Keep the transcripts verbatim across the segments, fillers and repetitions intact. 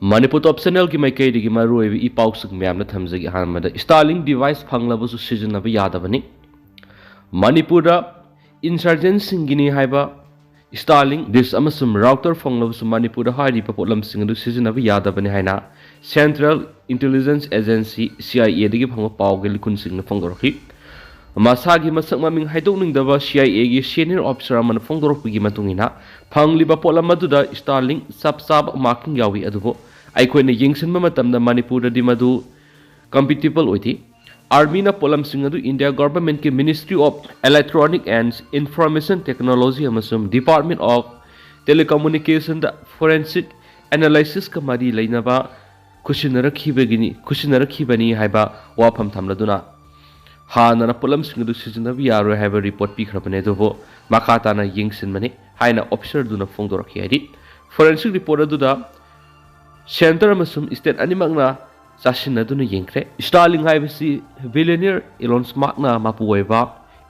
ꯃꯅꯤꯄꯨꯔ ꯇꯣꯞ ꯆꯦꯅꯦꯜꯒꯤ ꯃꯥꯏꯀꯩꯗꯒꯤ ꯃꯔꯨꯑꯣꯏꯕ ꯏ ꯄꯥꯎꯁꯤꯡ ꯃꯌꯥꯝꯅ ꯊꯝꯖꯒꯦ꯫ ꯑꯍꯥꯟꯕꯗ, ꯁ꯭ꯇꯥꯔꯂꯤꯡ ꯗꯤꯚꯥꯏꯁ ꯐꯪꯂꯕꯁꯨ ꯁꯤꯖꯤꯟꯅꯕ ꯌꯥꯗꯕꯅꯤ꯫ ꯃꯅꯤꯄꯨꯔꯗ ꯏꯟꯁꯔꯖꯦꯟꯁꯤꯡꯒꯤꯅꯤ ꯍꯥꯏꯕ ꯁ꯭ꯇꯥꯔꯂꯤꯡ ꯗꯤꯁ ꯑꯃꯁꯨꯡ ꯔꯥꯎꯇꯔ ꯐꯪꯂꯕꯁꯨ ꯃꯅꯤꯄꯨꯔꯗ ꯍꯥꯏꯔꯤꯕ ꯄꯣꯠꯂꯝꯁꯤꯡ ꯑꯗꯨ ꯁꯤꯖꯤꯟꯅꯕ ꯌꯥꯗꯕꯅꯤ ꯍꯥꯏꯅ central intelligence agency, C I ꯑꯦꯗꯒꯤ ꯐꯪꯕ ꯄꯥꯎꯒꯤ ꯂꯤꯈꯨꯟꯁꯤꯡꯅ ꯐꯣꯡꯗꯣꯔꯛꯈꯤ꯫ ꯃꯁꯥꯒꯤ ꯃꯁꯛ ꯃꯃꯤꯡ ꯍꯥꯏꯗꯣꯛꯅꯤꯡꯗꯕ ꯁꯤ ꯑꯥꯏ ꯑꯦꯒꯤ ꯁꯦꯅꯤꯌꯔ ꯑꯣꯐꯤꯁꯥꯔ ꯑꯃꯅ ꯐꯣꯡꯗꯣꯔꯛꯄꯒꯤ ꯃꯇꯨꯡ ꯏꯟꯅ, ꯐꯪꯂꯤꯕ ꯄꯣꯠꯂꯝ ꯑꯗꯨꯗ ꯁ꯭ꯇꯥꯔꯂꯤꯡ ꯆꯞ ꯆꯥꯕ ꯃꯥꯔꯀꯤꯡ ꯌꯥꯎꯏ, ꯑꯗꯨꯕꯨ ꯑꯩꯈꯣꯏꯅ ꯌꯦꯡꯁꯤꯟꯕ ꯃꯇꯝꯗ ꯃꯅꯤꯄꯨꯔꯗꯗꯤ ꯃꯗꯨ ꯀꯝꯄꯤꯇꯤꯕꯜ ꯑꯣꯏꯗꯦ꯫ ꯑꯥꯔꯃꯤꯅ ꯄꯣꯠꯂꯝꯁꯤꯡ ꯑꯗꯨ ꯏꯟꯗꯤꯌꯥ ꯒꯚꯔꯟꯃꯦꯟꯠꯀꯤ Ministry of Electronic and Information Technology ꯑꯃꯁꯨꯡ Department of Telecommunicationꯗ forensic analysisꯀ ꯃꯔꯤ ꯂꯩꯅꯕ ꯈꯨꯠꯁꯤꯟꯅꯔꯛꯈꯤꯕꯒꯤꯅꯤ, ꯈꯨꯠꯁꯤꯟꯅꯔꯛꯈꯤꯕꯅꯤ ꯍꯥꯏꯕ ꯋꯥꯐꯝ ꯊꯝꯂꯗꯨꯅ, ꯍꯥꯟꯅꯅ ꯄꯣꯠꯂꯝꯁꯤꯡ ꯑꯗꯨ ꯁꯤꯖꯤꯟꯅꯕ ꯌꯥꯔꯣꯏ ꯍꯥꯏꯕ ꯔꯤꯄꯣꯔꯠ ꯄꯤꯈ꯭ꯔꯕꯅꯤ, ꯑꯗꯨꯕꯨ ꯃꯈꯥ ꯇꯥꯅ ꯌꯦꯡꯁꯤꯟꯕꯅꯤ ꯍꯥꯏꯅ ꯑꯣꯐꯤꯁꯥꯔꯗꯨꯅ ꯐꯣꯡꯗꯣꯔꯛꯈꯤ꯫ ꯍꯥꯏꯗꯤ, ꯐꯣꯔꯦꯟꯁꯤꯛ ꯔꯤꯄꯣꯔꯠ ꯑꯗꯨꯗ ꯁꯦꯟꯇꯔ ꯑꯃꯁꯨꯡ ꯁ꯭ꯇꯦꯠ ꯑꯅꯤꯃꯛꯅ ꯆꯥꯁꯤꯟꯅꯗꯨꯅ ꯌꯦꯡꯈ꯭ꯔꯦ꯫ ꯁ꯭ꯇꯥꯔꯂꯤꯡ ꯍꯥꯏꯕꯁꯤ ꯕꯤꯂꯤꯌꯅꯤꯌꯔ ꯏꯂꯣꯟ ꯃꯥꯁꯛꯅ ꯃꯄꯨ ꯑꯣꯏꯕ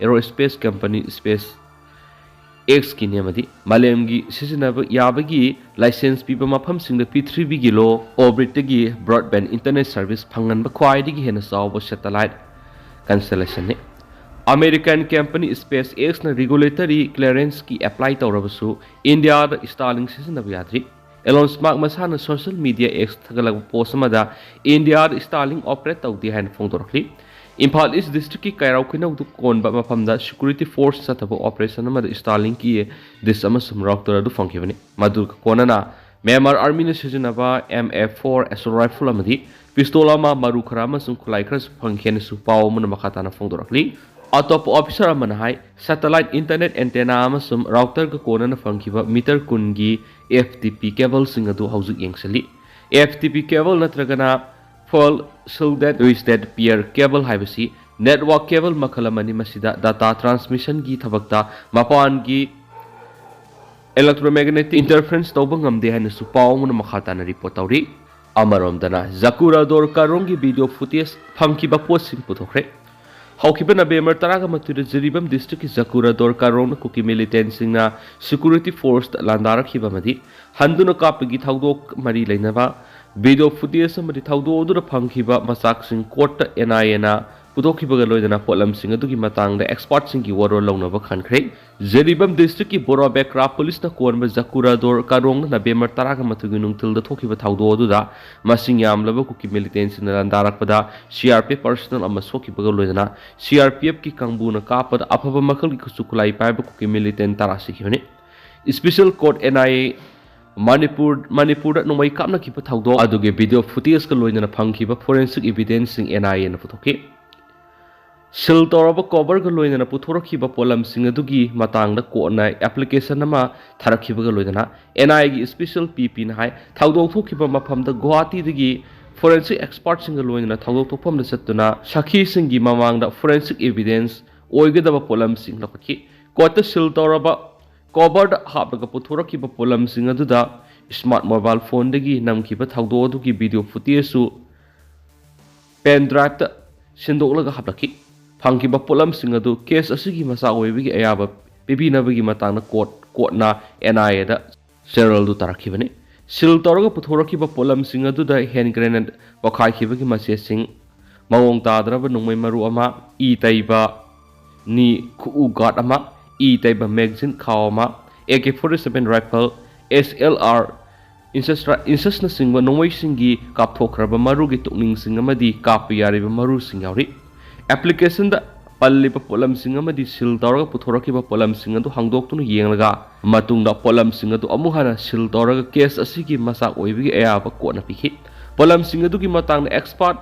ꯑꯦꯔꯣ ꯁ꯭ꯄꯦꯁ ꯀꯝꯄꯅꯤ ꯁ꯭ꯄꯦꯁ ꯑꯦꯛꯁꯀꯤꯅꯤ ꯑꯃꯗꯤ ꯃꯥꯂꯦꯝꯒꯤ ꯁꯤꯖꯤꯟꯅꯕ ꯌꯥꯕꯒꯤ ꯂꯥꯏꯁꯦꯟꯁ ꯄꯤꯕ ꯃꯐꯝꯁꯤꯡꯗ ꯄ꯭ꯔꯤꯊꯤꯕꯤꯒꯤ ꯂꯣ ꯑꯣꯔꯕꯤꯠꯇꯒꯤ ꯕ꯭ꯔꯣꯗꯕꯦꯟ ꯏꯟꯇꯔꯅꯦꯠ ꯁꯔꯚꯤꯁ ꯐꯪꯍꯟꯕ ꯈ꯭ꯋꯥꯏꯗꯒꯤ ꯍꯦꯟꯅ ꯆꯥꯎꯕ ꯁꯦꯇꯦꯂꯥꯏꯠ ꯀꯟꯁꯇꯦꯂꯦꯁꯟꯅꯤ꯫ ꯑꯃꯦꯔꯤꯀꯥꯟ ꯀꯝꯄꯅꯤ ꯁ꯭ꯄꯦꯁ ꯑꯦꯛꯁꯅ ꯔꯤꯒꯨꯂꯦꯇꯔꯤ ꯀ꯭ꯂꯤꯌꯔꯦꯟꯁꯀꯤ ꯑꯦꯄ꯭ꯂꯥꯏ ꯇꯧꯔꯕꯁꯨ ꯏꯟꯗꯤꯌꯥꯗ ꯁ꯭ꯇꯥꯔꯂꯤꯡ ꯁꯤꯖꯤꯟꯅꯕ ꯌꯥꯗ꯭ꯔꯤ꯫ ꯏꯂꯣꯟ ꯃꯥꯁꯛ ꯃꯁꯥꯅ ꯁꯣꯁꯤꯌꯦꯜ ꯃꯤꯗꯤꯌꯥ ꯑꯦꯛꯁ ꯊꯥꯒꯠꯂꯛꯄ ꯄꯣꯁ ꯑꯃꯗ ꯏꯟꯗꯤꯌꯥꯗ ꯁ꯭ꯇꯥꯔꯂꯤꯡ ꯑꯣꯄꯔꯦꯠ ꯇꯧꯗꯦ ꯍꯥꯏꯅ ꯐꯣꯡꯗꯣꯔꯛꯂꯤ꯫ ꯏꯝꯐꯥꯜ ꯏꯁ ꯗꯤꯁꯇ꯭ꯔꯤꯛꯀꯤ ꯀꯩꯔꯥꯎ ꯈꯨꯅꯧꯗ ꯀꯣꯟꯕ ꯃꯐꯝꯗ ꯁꯦꯀ꯭ꯌꯨꯔꯤꯇꯤ ꯐꯣꯔꯁ ꯆꯠꯊꯕ ꯑꯣꯄꯔꯦꯁꯟ ꯑꯃꯗ ꯁ꯭ꯇꯥꯔꯂꯤꯡꯒꯤ ꯗꯤꯁ ꯑꯃꯁꯨꯡ ꯔꯥꯎꯇꯔ ꯑꯗꯨ ꯐꯪꯈꯤꯕꯅꯤ꯫ ꯃꯗꯨꯒ ꯀꯣꯟꯅꯅ ꯃ꯭ꯌꯥꯟꯃꯥꯔ ꯑꯥꯔꯃꯤꯅ ꯁꯤꯖꯤꯟꯅꯕ ꯑꯦꯝ ꯑꯦꯐ ꯐꯣꯔ ꯑꯦꯁꯣꯜ ꯔꯥꯏꯐꯜ ꯑꯃꯗꯤ ꯄꯤꯁꯇꯣꯜ ꯑꯃ, ꯃꯔꯨ ꯈꯔ ꯑꯃꯁꯨꯡ ꯈꯨꯠꯂꯥꯏ ꯈꯔꯁꯨ ꯐꯪꯈꯤ ꯍꯥꯏꯅꯁꯨ ꯄꯥꯎ ꯑꯃꯅ ꯃꯈꯥ ꯇꯥꯅ ꯐꯣꯡꯗꯣꯔꯛꯂꯤ꯫ ꯑꯇꯣꯞꯄ ꯑꯣꯐꯤꯁꯥꯔ ꯑꯃꯅ ꯍꯥꯏ, ꯁꯦꯇꯦꯂꯥꯏꯠ ꯏꯟꯇꯔꯅꯦꯠ ꯑꯦꯟꯇꯦꯅꯥ ꯑꯃꯁꯨꯡ ꯔꯥꯎꯇꯔꯒ ꯀꯣꯟꯅꯅ ꯐꯪꯈꯤꯕ ꯃꯤꯇꯔ ꯀꯨꯟꯒꯤ ꯑꯦꯐ ꯇꯤ ꯄꯤ ꯀꯦꯕꯜꯁꯤꯡ ꯑꯗꯨ ꯍꯧꯖꯤꯛ ꯌꯦꯡꯁꯤꯜꯂꯤ꯫ ꯑꯦꯐ ꯇꯤ ꯄꯤ ꯀꯦꯕꯜ ꯅꯠꯇ꯭ꯔꯒꯅ ꯐꯨꯜ ꯁꯤꯜꯗꯦꯗ ꯇ꯭ꯋꯤꯁꯇꯦꯗ ꯄꯤꯌꯔ ꯀꯦꯕꯜ ꯍꯥꯏꯕꯁꯤ ꯅꯦꯠꯋꯥꯔꯛ ꯀꯦꯕꯜ ꯃꯈꯜ ꯑꯃꯅꯤ꯫ ꯃꯁꯤꯗ ꯗꯥꯇꯥ ꯇ꯭ꯔꯥꯟꯁꯃꯤꯁꯟꯒꯤ ꯊꯕꯛꯇ ꯃꯄꯥꯟꯒꯤ ꯏꯂꯦꯛꯇ꯭ꯔꯣꯃꯦꯒꯅꯦꯇꯤꯛ ꯏꯟꯇꯔꯐꯦꯔꯦꯟꯁ ꯇꯧꯕ ꯉꯝꯗꯦ ꯍꯥꯏꯅꯁꯨ ꯄꯥꯎ ꯑꯃꯅ ꯃꯈꯥ ꯇꯥꯅ ꯔꯤꯄꯣꯔꯠ ꯇꯧꯔꯤ꯫ ꯑꯃꯔꯣꯝꯗꯅ, ꯖꯀꯨꯔꯥꯗꯣꯔ ꯀꯥꯔꯣꯡꯒꯤ ꯚꯤꯗꯤꯑꯣ ꯐꯨꯇꯦꯖ ꯐꯪꯈꯤꯕ ꯄꯣꯠꯁꯤꯡ ꯄꯨꯊꯣꯛꯈ꯭ꯔꯦ꯫ ꯍꯧꯈꯤꯕ ꯅꯕꯦꯝꯕꯔ ꯇꯔꯥꯒ ꯃꯥꯊꯣꯏꯗ ꯖꯤꯔꯤꯕꯥꯝ ꯗꯤꯁꯇ꯭ꯔꯤꯛꯀꯤ ꯖꯀꯨꯔꯥꯗꯣꯔ ꯀꯥꯔꯣꯡꯅ ꯀꯨꯀꯤ ꯃꯤꯂꯤꯇꯦꯟꯁꯤꯡꯅ ꯁꯦꯀ꯭ꯌꯨꯔꯤꯇꯤ ꯐꯣꯔꯁꯇ ꯂꯥꯟꯗꯥꯔꯛꯈꯤꯕ ꯑꯃꯗꯤ ꯍꯟꯗꯨꯅ ꯀꯥꯞꯄꯒꯤ ꯊꯧꯗꯣꯛ ꯃꯔꯤ ꯂꯩꯅꯕ ꯚꯤꯗꯤꯑꯣ ꯐꯨꯇꯦꯖ ꯑꯃꯗꯤ ꯊꯧꯗꯣꯛ ꯑꯗꯨꯗ ꯐꯪꯈꯤꯕ ꯃꯆꯥꯛꯁꯤꯡ ꯀꯣꯔꯠꯇ ꯑꯦꯟ ꯑꯥꯏ ꯑꯦꯅ ꯄꯨꯊꯣꯛꯈꯤꯕꯒ ꯂꯣꯏꯅꯅ ꯄꯣꯠꯂꯝꯁꯤꯡ ꯑꯗꯨꯒꯤ ꯃꯇꯥꯡꯗ ꯑꯦꯛꯁꯄꯥꯔꯠꯁꯤꯡꯒꯤ ꯋꯥꯔꯣꯜ ꯂꯧꯅꯕ ꯈꯟꯈ꯭ꯔꯦ꯫ ꯖꯤꯔꯤꯕꯥꯝ ꯗꯤꯁꯇ꯭ꯔꯤꯛꯀꯤ ꯕꯣꯔꯥꯕꯦꯀ꯭ꯔꯥ ꯄꯨꯂꯤꯁꯅ ꯀꯣꯟꯕ ꯖꯀꯨꯔꯥꯗꯣꯔ ꯀꯥꯔꯣꯡꯗ ꯅꯕꯦꯝꯕꯔ ꯇꯔꯥꯒ ꯃꯥꯊꯣꯏꯒꯤ ꯅꯨꯡꯊꯤꯜꯗ ꯊꯣꯛꯈꯤꯕ ꯊꯧꯗꯣꯛ ꯑꯗꯨꯗ ꯃꯁꯤꯡ ꯌꯥꯝꯂꯕ ꯀꯨꯀꯤ ꯃꯤꯂꯤꯇꯦꯟꯁꯤꯡꯅ ꯂꯥꯟꯗꯥꯔꯛꯄꯗ C R P F personal ꯑꯃ ꯁꯣꯛꯈꯤꯕꯒ ꯂꯣꯏꯅꯅ ꯁꯤ ꯑꯥꯔ ꯄꯤ ꯑꯦꯐꯀꯤ ꯀꯥꯡꯕꯨꯅ ꯀꯥꯞꯄꯗ ꯑꯐꯕ ꯃꯈꯜꯒꯤ ꯈꯨꯠꯁꯨ ꯈꯨꯠꯂꯥꯏ ꯄꯥꯏꯕ ꯀꯨꯀꯤ ꯃꯤꯂꯤꯇꯦꯟ ꯇꯔꯥ ꯁꯤꯈꯤꯕꯅꯤ꯫ Special court N I A Manipur, ꯃꯅꯤꯄꯨꯔꯗ ꯅꯣꯡꯃꯩ ꯀꯥꯞꯅꯈꯤꯕ ꯊꯧꯗꯣꯛ ꯑꯗꯨꯒꯤ ꯚꯤꯗꯤꯑꯣ ꯐꯨꯇꯦꯖꯀ ꯂꯣꯏꯅꯅ ꯐꯪꯈꯤꯕ ꯐꯣꯔꯦꯟꯁꯤꯛ ꯏꯚꯤꯗꯦꯟꯁꯁꯤꯡ ꯑꯦꯟ ꯑꯥꯏ ꯑꯦꯅ ꯄꯨꯊꯣꯛꯈꯤ꯫ ꯁꯤꯜ ꯇꯧꯔꯕ ꯀꯣꯚꯔꯒ ꯂꯣꯏꯅꯅ ꯄꯨꯊꯣꯔꯛꯈꯤꯕ ꯄꯣꯠꯂꯝꯁꯤꯡ ꯑꯗꯨꯒꯤ ꯃꯇꯥꯡꯗ ꯀꯣꯔꯠꯅ ꯑꯦꯄ꯭ꯂꯤꯀꯦꯁꯟ ꯑꯃ ꯊꯥꯔꯛꯈꯤꯕꯒ ꯂꯣꯏꯅꯅ ꯑꯦꯟ ꯑꯥꯏ ꯑꯦꯒꯤ ꯏꯁꯄꯤꯁꯦꯜ ꯄꯤ ꯄꯤꯅ ꯍꯥꯏ, ꯊꯧꯗꯣꯛ ꯊꯣꯛꯈꯤꯕ ꯃꯐꯝꯗ ꯒꯨꯋꯥꯍꯥꯇꯤꯗꯒꯤ ꯐꯣꯔꯦꯟꯁꯤꯛ ꯑꯦꯛꯁꯄꯥꯔꯠꯁꯤꯡꯒ ꯂꯣꯏꯅꯅ ꯊꯧꯗꯣꯛ ꯊꯣꯛꯐꯝꯗ ꯆꯠꯇꯨꯅ ꯁꯥꯈꯤꯁꯤꯡꯒꯤ ꯃꯃꯥꯡꯗ ꯐꯣꯔꯦꯟꯁꯤꯛ ꯏꯚꯤꯗꯦꯟꯁ ꯑꯣꯏꯒꯗꯕ ꯄꯣꯠꯂꯝꯁꯤꯡ ꯂꯧꯈꯠꯈꯤ꯫ ꯀꯣꯔꯠꯇ ꯁꯤꯜ ꯇꯧꯔꯕ ꯀꯣꯚꯔꯗ ꯍꯥꯞꯂꯒ ꯄꯨꯊꯣꯔꯛꯈꯤꯕ ꯄꯣꯠꯂꯝꯁꯤꯡ ꯑꯗꯨꯗ ꯁ꯭ꯃꯥꯔꯠ ꯃꯣꯕꯥꯏꯜ ꯐꯣꯟꯗꯒꯤ ꯅꯝꯈꯤꯕ ꯊꯧꯗꯣꯛ ꯑꯗꯨꯒꯤ ꯚꯤꯗꯤꯑꯣ ꯐꯨꯇꯦꯖꯁꯨ ꯄꯦꯟ ꯗ꯭ꯔꯥꯏꯚꯇ ꯁꯤꯟꯗꯣꯛꯂꯒ ꯍꯥꯞꯂꯛꯈꯤ꯫ ꯐꯪꯈꯤꯕ ꯄꯣꯠꯂꯝꯁꯤꯡ ꯑꯗꯨ ꯀꯦꯁ ꯑꯁꯤꯒꯤ ꯃꯆꯥꯛ ꯑꯣꯏꯕꯒꯤ ꯑꯌꯥꯕ ꯄꯤꯕꯤꯅꯕꯒꯤ ꯃꯇꯥꯡꯗ ꯀꯣꯔꯠ, ꯀꯣꯔꯠꯅ ꯑꯦꯟ ꯑꯥꯏ ꯑꯦꯗ ꯆꯦꯔꯣꯜꯗꯨ ꯇꯥꯔꯛꯈꯤꯕꯅꯤ꯫ ꯁꯤꯜ ꯇꯧꯔꯒ ꯄꯨꯊꯣꯔꯛꯈꯤꯕ ꯄꯣꯠꯂꯝꯁꯤꯡ ꯑꯗꯨꯗ ꯍꯦꯟ ꯒ꯭ꯔꯦꯅꯦꯗ ꯄꯣꯈꯥꯏꯈꯤꯕꯒꯤ ꯃꯆꯦꯠꯁꯤꯡ, ꯃꯑꯣꯡ ꯇꯥꯗ꯭ꯔꯕ ꯅꯣꯡꯃꯩ ꯃꯔꯨ ꯑꯃ, ꯏ ꯇꯩꯕ ꯅꯤ ꯈꯨꯎ ꯒꯥꯔꯗ ꯑꯃ, ꯏ ꯇꯩꯕ ꯃꯦꯒꯖꯤꯟ ꯈꯥꯎ ꯑꯃ, A K forty seven rifle, S L R, ꯏꯟꯁꯁꯅꯆꯤꯡꯕ ꯅꯣꯡꯃꯩꯁꯤꯡꯒꯤ ꯀꯥꯞꯊꯣꯛꯈ꯭ꯔꯕ ꯃꯔꯨꯒꯤ ꯇꯨꯛꯅꯤꯡꯁꯤꯡ ꯑꯃꯗꯤ ꯀꯥꯞꯄ ꯌꯥꯔꯤꯕ ꯃꯔꯨꯁꯤꯡ ꯌꯥꯎꯔꯤ꯫ ꯑꯦꯄ꯭ꯂꯤꯀꯦꯁꯟꯗ ꯄꯜꯂꯤꯕ ꯄꯣꯠꯂꯝꯁꯤꯡ ꯑꯃꯗꯤ ꯁꯤꯜ ꯇꯧꯔꯒ ꯄꯨꯊꯣꯔꯛꯈꯤꯕ ꯄꯣꯠꯂꯝꯁꯤꯡ ꯑꯗꯨ ꯍꯥꯡꯗꯣꯛꯇꯨꯅ ꯌꯦꯡꯂꯒ ꯃꯇꯨꯡꯗ ꯄꯣꯠꯂꯝꯁꯤꯡ ꯑꯗꯨ ꯑꯃꯨꯛ ꯍꯟꯅ ꯁꯤꯜ ꯇꯧꯔꯒ ꯀꯦꯁ ꯑꯁꯤꯒꯤ ꯃꯆꯥꯛ ꯑꯣꯏꯕꯒꯤ ꯑꯌꯥꯕ ꯀꯣꯔꯠꯅ ꯄꯤꯈꯤ꯫ ꯄꯣꯠꯂꯝꯁꯤꯡ ꯑꯗꯨꯒꯤ ꯃꯇꯥꯡꯗ ꯑꯦꯛꯁꯄꯥꯔꯠ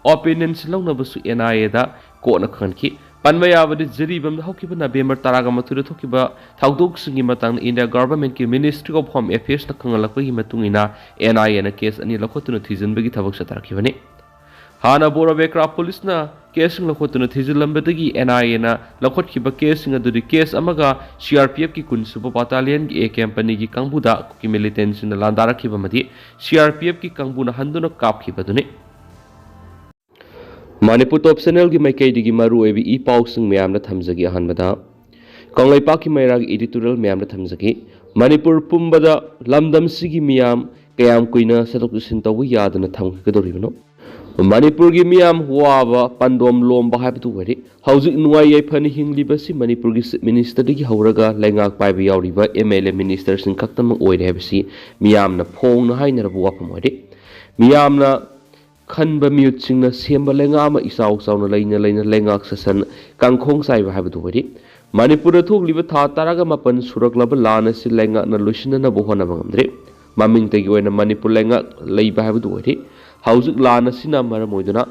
ꯑꯣꯄꯤꯅꯤꯌꯟꯁ ꯂꯧꯅꯕꯁꯨ ꯑꯦꯟ ꯑꯥꯏ ꯑꯦꯗ ꯀꯣꯔꯠꯅ ꯈꯪꯍꯟꯈꯤ꯫ ꯄꯟꯕ ꯌꯥꯕꯗꯤ, ꯖꯤꯔꯤꯕꯥꯝꯗ ꯍꯧꯈꯤꯕ ꯅꯕꯦꯝꯕꯔ ꯇꯔꯥꯒ ꯃꯥꯊꯣꯏꯗ ꯊꯣꯛꯈꯤꯕ ꯊꯧꯗꯣꯛꯁꯤꯡꯒꯤ ꯃꯇꯥꯡꯗ ꯏꯟꯗꯤꯌꯥ ꯒꯚꯔꯟꯃꯦꯟꯠꯀꯤ ꯃꯤꯅꯤꯁꯇ꯭ꯔꯤ ꯑꯣꯐ ꯍꯣꯝ ꯑꯦꯐꯤꯌꯔꯁꯅ ꯈꯪꯍꯜꯂꯛꯄꯒꯤ ꯃꯇꯨꯡ ꯏꯟꯅ, ꯑꯦꯟ ꯑꯥꯏ ꯑꯦꯅ ꯀꯦꯁ ꯑꯅꯤ ꯂꯧꯈꯠꯇꯨꯅ ꯊꯤꯖꯤꯟꯕꯒꯤ ꯊꯕꯛ ꯆꯠꯊꯔꯛꯈꯤꯕꯅꯤ꯫ ꯍꯥꯟꯅ ꯕꯣꯔꯥꯕꯦꯀ꯭ꯔꯥ ꯄꯨꯂꯤꯁꯅ ꯀꯦꯁꯁꯤꯡ ꯂꯧꯈꯠꯇꯨꯅ ꯊꯤꯖꯤꯜꯂꯝꯕꯗꯒꯤ ꯑꯦꯟ ꯑꯥꯏ ꯑꯦꯅ ꯂꯧꯈꯠꯈꯤꯕ ꯀꯦꯁꯁꯤꯡ ꯑꯗꯨꯗꯤ ꯀꯦꯁ ꯑꯃꯒ ꯁꯤ ꯑꯥꯔ ꯄꯤ ꯑꯦꯐꯀꯤ ꯀꯨꯟꯁꯨꯕ ꯕꯥꯇꯥꯂꯤꯌꯟꯒꯤ ꯑꯦ ꯀꯦꯝꯄꯅꯤꯒꯤ ꯀꯥꯡꯕꯨꯗ ꯀꯨꯀꯤ ꯃꯤꯂꯤꯇꯦꯟꯁꯤꯡꯅ ꯂꯥꯟꯗꯥꯔꯛꯈꯤꯕ ꯑꯃꯗꯤ ꯁꯤ ꯑꯥꯔ ꯄꯤ ꯑꯦꯐꯀꯤ ꯀꯥꯡꯕꯨꯅ ꯍꯟꯗꯨꯅ ꯀꯥꯞꯈꯤꯕꯗꯨꯅꯤ꯫ ꯃꯅꯤꯄꯨꯔ ꯇꯣꯞ ꯆꯦꯅꯦꯜꯒꯤ ꯃꯥꯏꯀꯩꯗꯒꯤ ꯃꯔꯨꯑꯣꯏꯕ ꯏ ꯄꯥꯎꯁꯤꯡ ꯃꯌꯥꯝꯗ ꯊꯝꯖꯒꯦ꯫ ꯑꯍꯥꯟꯕꯗ ꯀꯪꯂꯩꯄꯥꯛꯀꯤ ꯃꯩꯔꯥꯒꯤ ꯏꯗꯤꯇꯣꯔꯤꯌꯦꯜ ꯃꯌꯥꯝꯗ ꯊꯝꯖꯒꯦ꯫ ꯃꯅꯤꯄꯨꯔ ꯄꯨꯝꯕꯗ ꯂꯝꯗꯝꯁꯤꯒꯤ ꯃꯤꯌꯥꯝ ꯀꯌꯥꯝ ꯀꯨꯏꯅ ꯆꯠꯊꯣꯛ ꯆꯠꯁꯤꯟ ꯇꯧꯕ ꯌꯥꯗꯅ ꯊꯝꯒꯗꯧꯔꯤꯕꯅꯣ? ꯃꯅꯤꯄꯨꯔꯒꯤ ꯃꯤꯌꯥꯝ ꯋꯥꯕ ꯄꯥꯟꯗꯣꯝ ꯂꯣꯝꯕ ꯍꯥꯏꯕꯗꯨ ꯑꯣꯏꯔꯦ꯫ ꯍꯧꯖꯤꯛ ꯅꯨꯡꯉꯥꯏ ꯌꯥꯏꯐꯅ ꯍꯤꯡꯂꯤꯕꯁꯤ ꯃꯅꯤꯄꯨꯔꯒꯤ ꯆꯤꯐ ꯃꯤꯅꯤꯁꯇꯔꯗꯒꯤ ꯍꯧꯔꯒ ꯂꯩꯉꯥꯛ ꯄꯥꯏꯕ ꯌꯥꯎꯔꯤꯕ ꯑꯦꯝ ꯑꯦꯜ ꯑꯦ ꯃꯤꯅꯤꯁꯇꯔꯁꯤꯡ ꯈꯛꯇꯃꯛ ꯑꯣꯏꯔꯦ ꯍꯥꯏꯕꯁꯤ ꯃꯤꯌꯥꯝꯅ ꯐꯣꯡꯅ ꯍꯥꯏꯅꯔꯕ ꯋꯥꯐꯝ ꯑꯣꯏꯔꯦ꯫ ꯃꯤꯌꯥꯝꯅ ꯈꯟꯕ ꯃꯤꯍꯨꯠꯁꯤꯡꯅ ꯁꯦꯝꯕ ꯂꯩꯉꯥꯛ ꯑꯃ ꯏꯆꯥꯎ ꯆꯥꯎꯅ ꯂꯩꯅ ꯂꯩꯅ ꯂꯩꯉꯥꯛ ꯁꯥꯁꯟ ꯀꯥꯡꯈꯣꯡ ꯆꯥꯏꯕ ꯍꯥꯏꯕꯗꯨ ꯑꯣꯏꯔꯤ꯫ ꯃꯅꯤꯄꯨꯔꯗ ꯊꯣꯛꯂꯤꯕ ꯊꯥ ꯇꯔꯥꯒ ꯃꯥꯄꯟ ꯁꯨꯔꯛꯂꯕ ꯂꯥꯟ ꯑꯁꯤ ꯂꯩꯉꯥꯛꯅ ꯂꯣꯏꯁꯤꯟꯅꯅꯕ ꯍꯣꯠꯅꯕ ꯉꯝꯗ꯭ꯔꯤ꯫ ꯃꯃꯤꯡꯇꯒꯤ ꯑꯣꯏꯅ ꯃꯅꯤꯄꯨꯔ ꯂꯩꯉꯥꯛ ꯂꯩꯕ ꯍꯥꯏꯕꯗꯨ ꯑꯣꯏꯔꯤ꯫ ꯍꯧꯖꯤꯛ ꯂꯥꯟ ꯑꯁꯤꯅ ꯃꯔꯝ ꯑꯣꯏꯗꯨꯅ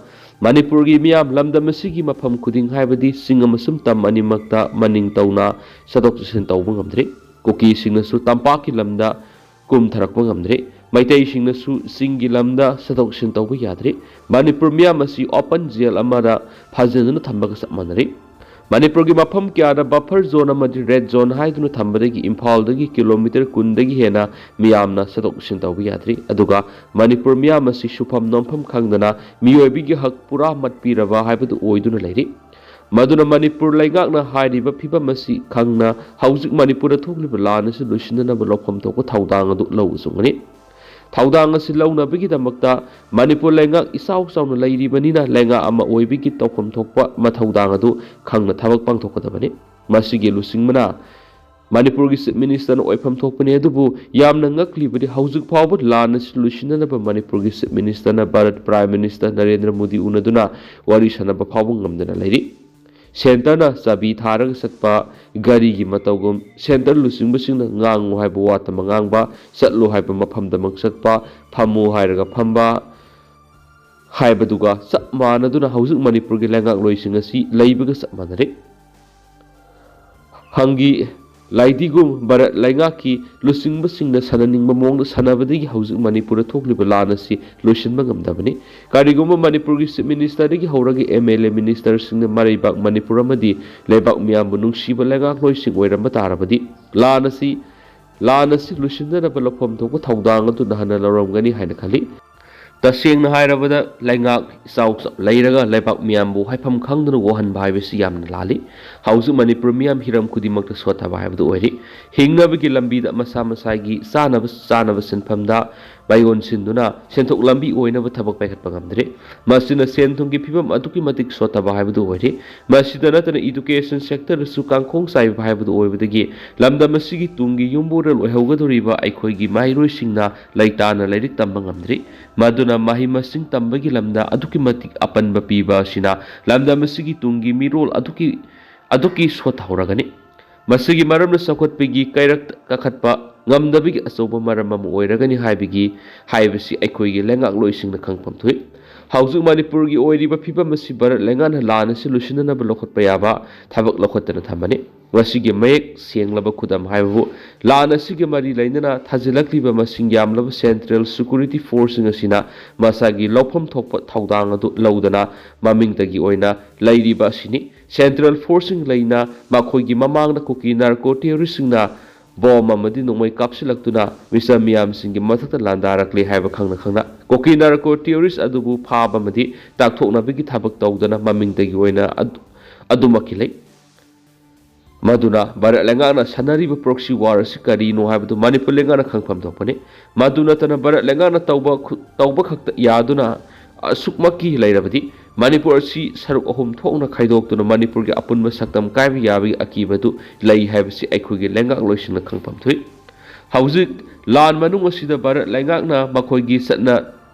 ꯃꯅꯤꯄꯨꯔꯒꯤ ꯃꯤꯌꯥꯝ ꯂꯝꯗꯝ ꯑꯁꯤꯒꯤ ꯃꯐꯝ ꯈꯨꯗꯤꯡ, ꯍꯥꯏꯕꯗꯤ ꯆꯤꯡ ꯑꯃꯁꯨꯡ ꯇꯝ ꯑꯅꯤꯃꯛꯇ ꯃꯅꯤꯡ ꯇꯧꯅ ꯆꯠꯊꯣꯛ ꯆꯠꯁꯤꯟ ꯇꯧꯕ ꯉꯝꯗ꯭ꯔꯤ꯫ ꯀꯨꯀꯤꯁꯤꯡꯅꯁꯨ ꯇꯝꯄꯥꯛꯀꯤ ꯂꯝꯗ ꯀꯨꯝꯊꯔꯛꯄ ꯉꯝꯗ꯭ꯔꯤ꯫ ꯃꯩꯇꯩꯁꯤꯡꯅꯁꯨ ꯆꯤꯡꯒꯤ ꯂꯝꯗ ꯆꯠꯊꯣꯛ ꯆꯠꯁꯤꯟ ꯇꯧꯕ ꯌꯥꯗ꯭ꯔꯤ꯫ ꯃꯅꯤꯄꯨꯔ ꯃꯤꯌꯥꯝ ꯑꯁꯤ ꯑꯣꯄꯟ ꯖꯦꯜ ꯑꯃꯗ ꯐꯥꯖꯤꯟꯗꯨꯅ ꯊꯝꯕꯒ ꯆꯞ ꯃꯥꯟꯅꯔꯤ꯫ ꯃꯅꯤꯄꯨꯔꯒꯤ ꯃꯐꯝ ꯀꯌꯥꯗ ꯕꯐꯔ ꯖꯣꯟ ꯑꯃꯗꯤ ꯔꯦꯗ ꯖꯣꯟ ꯍꯥꯏꯗꯨꯅ ꯊꯝꯕꯗꯒꯤ ꯏꯝꯐꯥꯜꯗꯒꯤ ꯀꯤꯂꯣꯃꯤꯇꯔ ꯀꯨꯟꯗꯒꯤ ꯍꯦꯟꯅ ꯃꯤꯌꯥꯝꯅ ꯆꯠꯊꯣꯛ ꯆꯠꯁꯤꯟ ꯇꯧꯕ ꯌꯥꯗ꯭ꯔꯤ꯫ ꯑꯗꯨꯒ ꯃꯅꯤꯄꯨꯔ ꯃꯤꯌꯥꯝ ꯑꯁꯤ ꯁꯨꯐꯝ ꯅꯣꯝꯐꯝ ꯈꯪꯗꯅ ꯃꯤꯑꯣꯏꯕꯒꯤ ꯍꯛ ꯄꯨꯔꯥ ꯃꯠꯄꯤꯔꯕ ꯍꯥꯏꯕꯗꯨ ꯑꯣꯏꯗꯨꯅ ꯂꯩꯔꯤ꯫ ꯃꯗꯨꯅ ꯃꯅꯤꯄꯨꯔ ꯂꯩꯉꯥꯛꯅ ꯍꯥꯏꯔꯤꯕ ꯐꯤꯕꯝ ꯑꯁꯤ ꯈꯪꯅ ꯍꯧꯖꯤꯛ ꯃꯅꯤꯄꯨꯔꯗ ꯊꯣꯛꯂꯤꯕ ꯂꯥꯟ ꯑꯁꯤ ꯂꯣꯏꯁꯤꯟꯅꯅꯕ ꯂꯧꯐꯝ ꯊꯣꯛꯄ ꯊꯧꯗꯥꯡ ꯑꯗꯨ ꯂꯧꯕ ꯆꯨꯝꯒꯅꯤ꯫ ꯊꯧꯗꯥꯡ ꯑꯁꯤ ꯂꯧꯅꯕꯒꯤꯗꯃꯛꯇ ꯃꯅꯤꯄꯨꯔ ꯂꯩꯉꯥꯛ ꯏꯆꯥꯎ ꯆꯥꯎꯅ ꯂꯩꯔꯤꯕꯅꯤꯅ ꯂꯩꯉꯥꯛ ꯑꯃ ꯑꯣꯏꯕꯒꯤ ꯇꯧꯐꯝ ꯊꯣꯛꯄ ꯃꯊꯧꯗꯥꯡ ꯑꯗꯨ ꯈꯪꯅ ꯊꯕꯛ ꯄꯥꯡꯊꯣꯛꯀꯗꯕꯅꯤ꯫ ꯃꯁꯤꯒꯤ ꯂꯨꯆꯤꯡꯕꯅ ꯃꯅꯤꯄꯨꯔꯒꯤ ꯆꯤꯐ ꯃꯤꯅꯤꯁꯇꯔꯅ ꯑꯣꯏꯐꯝ ꯊꯣꯛꯄꯅꯤ꯫ ꯑꯗꯨꯕꯨ ꯌꯥꯝꯅ ꯉꯛꯂꯤꯕꯗꯤ ꯍꯧꯖꯤꯛ ꯐꯥꯎꯕ ꯂꯥꯟ ꯑꯁꯤ ꯂꯣꯏꯁꯤꯟꯅꯅꯕ ꯃꯅꯤꯄꯨꯔꯒꯤ ꯆꯤꯐ ꯃꯤꯅꯤꯁꯇꯔꯅ ꯚꯥꯔꯠ ꯄ꯭ꯔꯥꯏꯝ ꯃꯤꯅꯤꯁꯇꯔ ꯅꯔꯦꯟꯗ꯭ꯔ ꯃꯣꯗꯤ ꯎꯅꯗꯨꯅ ꯋꯥꯔꯤ ꯁꯥꯟꯅꯕ ꯐꯥꯎꯕ ꯉꯝꯗꯅ ꯂꯩꯔꯤ꯫ ꯁꯦꯟꯇꯔꯅ ꯆꯥꯕꯤ ꯊꯥꯔꯒ ꯆꯠꯄ ꯒꯥꯔꯤꯒꯤ ꯃꯇꯧꯒꯨꯝ ꯁꯦꯟꯇꯔ ꯂꯨꯆꯤꯡꯕꯁꯤꯡꯅ ꯉꯥꯡꯉꯨ ꯍꯥꯏꯕ ꯋꯥꯇꯃꯛ ꯉꯥꯡꯕ, ꯆꯠꯂꯨ ꯍꯥꯏꯕ ꯃꯐꯝꯗꯃꯛ ꯆꯠꯄ, ꯐꯝꯃꯨ ꯍꯥꯏꯔꯒ ꯐꯝꯕ ꯍꯥꯏꯕꯗꯨꯒ ꯆꯞ ꯃꯥꯟꯅꯗꯨꯅ ꯍꯧꯖꯤꯛ ꯃꯅꯤꯄꯨꯔꯒꯤ ꯂꯩꯉꯥꯛꯂꯣꯏꯁꯤꯡ ꯑꯁꯤ ꯂꯩꯕꯒ ꯆꯞ ꯃꯥꯟꯅꯔꯦ꯫ ꯍꯪꯒꯤ ꯂꯥꯏꯗꯤꯒꯨꯝ ꯚꯥꯔꯠ ꯂꯩꯉꯥꯛꯀꯤ ꯂꯨꯆꯤꯡꯕꯁꯤꯡꯅ ꯁꯥꯟꯅꯅꯤꯡꯕ ꯃꯑꯣꯡꯗ ꯁꯥꯟꯅꯕꯗꯒꯤ ꯍꯧꯖꯤꯛ ꯃꯅꯤꯄꯨꯔꯗ ꯊꯣꯛꯂꯤꯕ ꯂꯥꯟ ꯑꯁꯤ ꯂꯣꯏꯁꯤꯟꯕ ꯉꯝꯗꯕꯅꯤ꯫ ꯀꯔꯤꯒꯨꯝꯕ ꯃꯅꯤꯄꯨꯔꯒꯤ ꯆꯤꯐ ꯃꯤꯅꯤꯁꯇꯔꯗꯒꯤ ꯍꯧꯔꯒ ꯑꯦꯝ ꯑꯦꯜ ꯑꯦ ꯃꯤꯅꯤꯁꯇꯔꯁꯤꯡꯅ ꯃꯔꯩꯕꯥꯛ ꯃꯅꯤꯄꯨꯔ ꯑꯃꯗꯤ ꯂꯩꯕꯥꯛ ꯃꯤꯌꯥꯝꯕꯨ ꯅꯨꯡꯁꯤꯕ ꯂꯩꯉꯥꯛꯂꯣꯏꯁꯤꯡ ꯑꯣꯏꯔꯝꯕ ꯇꯥꯔꯕꯗꯤ ꯂꯥꯟ ꯑꯁꯤ ꯂꯥꯟ ꯑꯁꯤ ꯂꯣꯏꯁꯤꯟꯅꯅꯕ ꯂꯧꯐꯝ ꯊꯣꯛꯄ ꯊꯧꯗꯥꯡ ꯑꯗꯨ ꯅꯍꯥꯟꯅ ꯂꯧꯔꯝꯒꯅꯤ ꯍꯥꯏꯅ ꯈꯜꯂꯤ꯫ ꯇꯁꯦꯡꯅ ꯍꯥꯏꯔꯕꯗ, ꯂꯩꯉꯥꯛ ꯏꯆꯥꯎ ꯆꯥꯎ ꯂꯩꯔꯒ ꯂꯩꯕꯥꯛ ꯃꯤꯌꯥꯝꯕꯨ ꯍꯥꯏꯐꯝ ꯈꯪꯗꯅ ꯋꯥꯍꯟꯕ ꯍꯥꯏꯕꯁꯤ ꯌꯥꯝꯅ ꯂꯥꯜꯂꯤ꯫ ꯍꯧꯖꯤꯛ ꯃꯅꯤꯄꯨꯔ ꯃꯤꯌꯥꯝ ꯍꯤꯔꯝ ꯈꯨꯗꯤꯡꯃꯛꯇ ꯁꯣꯠꯊꯕ ꯍꯥꯏꯕꯗꯨ ꯑꯣꯏꯔꯤ꯫ ꯍꯤꯡꯅꯕꯒꯤ ꯂꯝꯕꯤꯗ ꯃꯁꯥ ꯃꯁꯥꯒꯤ ꯆꯥꯅꯕ ꯆꯥꯅꯕ ꯁꯤꯟꯐꯝꯗ ꯃꯥꯏꯑꯣꯟꯁꯤꯟꯗꯨꯅ ꯁꯦꯟꯊꯣꯛ ꯂꯝꯕꯤ ꯑꯣꯏꯅꯕ ꯊꯕꯛ ꯄꯥꯏꯈꯠꯄ ꯉꯝꯗ꯭ꯔꯤ꯫ ꯃꯁꯤꯅ ꯁꯦꯟ ꯊꯨꯝꯒꯤ ꯐꯤꯕꯝ ꯑꯗꯨꯛꯀꯤ ꯃꯇꯤꯛ ꯁꯣꯠꯊꯕ ꯍꯥꯏꯕꯗꯨ ꯑꯣꯏꯔꯤ꯫ ꯃꯁꯤꯗ ꯅꯠꯇꯅ education sectorꯗꯁꯨ ꯀꯥꯡꯈꯣꯡ ꯆꯥꯏꯕ ꯍꯥꯏꯕꯗꯨ ꯑꯣꯏꯕꯗꯒꯤ ꯂꯝꯗꯝ ꯑꯁꯤꯒꯤ ꯇꯨꯡꯒꯤ ꯌꯨꯝꯕꯨꯔꯦꯜ ꯑꯣꯏꯍꯧꯒꯗꯧꯔꯤꯕ ꯑꯩꯈꯣꯏꯒꯤ ꯃꯍꯩꯔꯣꯏꯁꯤꯡꯅ ꯂꯩꯇꯥꯅ ꯂꯥꯏꯔꯤꯛ ꯇꯝꯕ ꯉꯝꯗ꯭ꯔꯤ꯫ ꯃꯗꯨꯅ ꯃꯍꯩ ꯃꯁꯤꯡ ꯇꯝꯕꯒꯤ ꯂꯝꯗ ꯑꯗꯨꯛꯀꯤ ꯃꯇꯤꯛ ꯑꯄꯟꯕ ꯄꯤꯕ ꯑꯁꯤꯅ ꯂꯝꯗꯝ ꯑꯁꯤꯒꯤ ꯇꯨꯡꯒꯤ ꯃꯤꯔꯣꯜ ꯑꯗꯨꯛꯀꯤ, ꯑꯗꯨꯛꯀꯤ ꯁꯣꯠꯊꯍꯧꯔꯒꯅꯤ꯫ ꯃꯁꯤꯒꯤ ꯃꯔꯝꯅ ꯆꯥꯎꯈꯠꯄꯒꯤ ꯀꯩꯔꯛ ꯀꯥꯈꯠꯄ ꯉꯝꯗꯕꯒꯤ ꯑꯆꯧꯕ ꯃꯔꯝ ꯑꯃ ꯑꯣꯏꯔꯒꯅꯤ ꯍꯥꯏꯕꯒꯤ, ꯍꯥꯏꯕꯁꯤ ꯑꯩꯈꯣꯏꯒꯤ ꯂꯩꯉꯥꯛꯂꯣꯏꯁꯤꯡꯅ ꯈꯪꯐꯝ ꯊꯣꯛꯏ꯫ ꯍꯧꯖꯤꯛ ꯃꯅꯤꯄꯨꯔꯒꯤ ꯑꯣꯏꯔꯤꯕ ꯐꯤꯕꯝ ꯑꯁꯤ ꯚꯥꯔꯠ ꯂꯩꯉꯥꯛꯅ ꯂꯥꯟ ꯑꯁꯤ ꯂꯣꯏꯁꯤꯟꯅꯅꯕ ꯂꯧꯈꯠꯄ ꯌꯥꯕ ꯊꯕꯛ ꯂꯧꯈꯠꯇꯅ ꯊꯝꯕꯅꯤ꯫ ꯃꯁꯤꯒꯤ ꯃꯌꯦꯛ ꯁꯦꯡꯂꯕ ꯈꯨꯗꯝ ꯍꯥꯏꯕꯕꯨ ꯂꯥꯟ ꯑꯁꯤꯒ ꯃꯔꯤ ꯂꯩꯅꯅ ꯊꯥꯖꯤꯜꯂꯛꯂꯤꯕ ꯃꯁꯤꯡ ꯌꯥꯝꯂꯕ central security forceꯁꯤꯡ ꯑꯁꯤꯅ ꯃꯁꯥꯒꯤ ꯂꯧꯐꯝ ꯊꯣꯛꯄ ꯊꯧꯗꯥꯡ ꯑꯗꯨ ꯂꯧꯗꯅ ꯃꯃꯤꯡꯇꯒꯤ ꯑꯣꯏꯅ ꯂꯩꯔꯤꯕ ꯑꯁꯤꯅꯤ꯫ Central forceꯁꯤꯡ ꯂꯩꯅ ꯃꯈꯣꯏꯒꯤ ꯃꯃꯥꯡꯗ ꯀꯨꯀꯤ narco terroristꯁꯤꯡꯅ ꯕꯣꯝ ꯑꯃꯗꯤ ꯅꯣꯡꯃꯩ ꯀꯥꯞꯁꯤꯜꯂꯛꯇꯨꯅ ꯃꯤꯆꯝ ꯃꯤꯌꯥꯝꯁꯤꯡꯒꯤ ꯃꯊꯛꯇ ꯂꯥꯟꯗꯥꯔꯛꯂꯦ ꯍꯥꯏꯕ ꯈꯪꯅ ꯈꯪꯅ ꯀꯨꯀꯤ narco terrorist ꯑꯗꯨꯕꯨ ꯐꯥꯕ ꯑꯃꯗꯤ ꯇꯥꯛꯊꯣꯛꯅꯕꯒꯤ ꯊꯕꯛ ꯇꯧꯗꯅ ꯃꯃꯤꯡꯇꯒꯤ ꯑꯣꯏꯅ ꯑꯗꯨ-, ꯑꯗꯨꯃꯛꯀꯤ ꯂꯩ꯫ ꯃꯗꯨꯅ ꯚꯥꯔꯠ ꯂꯩꯉꯥꯛꯅ ꯁꯥꯟꯅꯔꯤꯕ proxy war ꯑꯁꯤ ꯀꯔꯤꯅꯣ ꯍꯥꯏꯕꯗꯨ ꯃꯅꯤꯄꯨꯔ ꯂꯩꯉꯥꯛꯅ ꯈꯪꯐꯝ ꯊꯣꯛꯄꯅꯤ꯫ ꯃꯗꯨ ꯅꯠꯇꯅ ꯚꯥꯔꯠ ꯂꯩꯉꯥꯛꯅ ꯇꯧꯕ ꯈꯨ-, ꯇꯧꯕ ꯈꯛꯇ ꯌꯥꯗꯨꯅ ꯑꯁꯨꯛꯃꯛꯀꯤ ꯂꯩꯔꯕꯗꯤ ꯃꯅꯤꯄꯨꯔ ꯑꯁꯤ ꯁꯔꯨꯛ ꯑꯍꯨꯝ ꯊꯣꯛꯅ ꯈꯥꯏꯗꯣꯛꯇꯨꯅ ꯃꯅꯤꯄꯨꯔꯒꯤ ꯑꯄꯨꯟꯕ ꯁꯛꯇꯝ ꯀꯥꯏꯕ ꯌꯥꯕꯒꯤ ꯑꯀꯤꯕꯗꯨ ꯂꯩ ꯍꯥꯏꯕꯁꯤ ꯑꯩꯈꯣꯏꯒꯤ ꯂꯩꯉꯥꯛꯂꯣꯏꯁꯤꯡꯅ ꯈꯪꯐꯝ ꯊꯣꯛꯏ꯫ ꯍꯧꯖꯤꯛ ꯂꯥꯟ ꯃꯅꯨꯡ ꯑꯁꯤꯗ ꯚꯥꯔꯠ ꯂꯩꯉꯥꯛꯅ ꯃꯈꯣꯏꯒꯤ ꯆꯠꯅ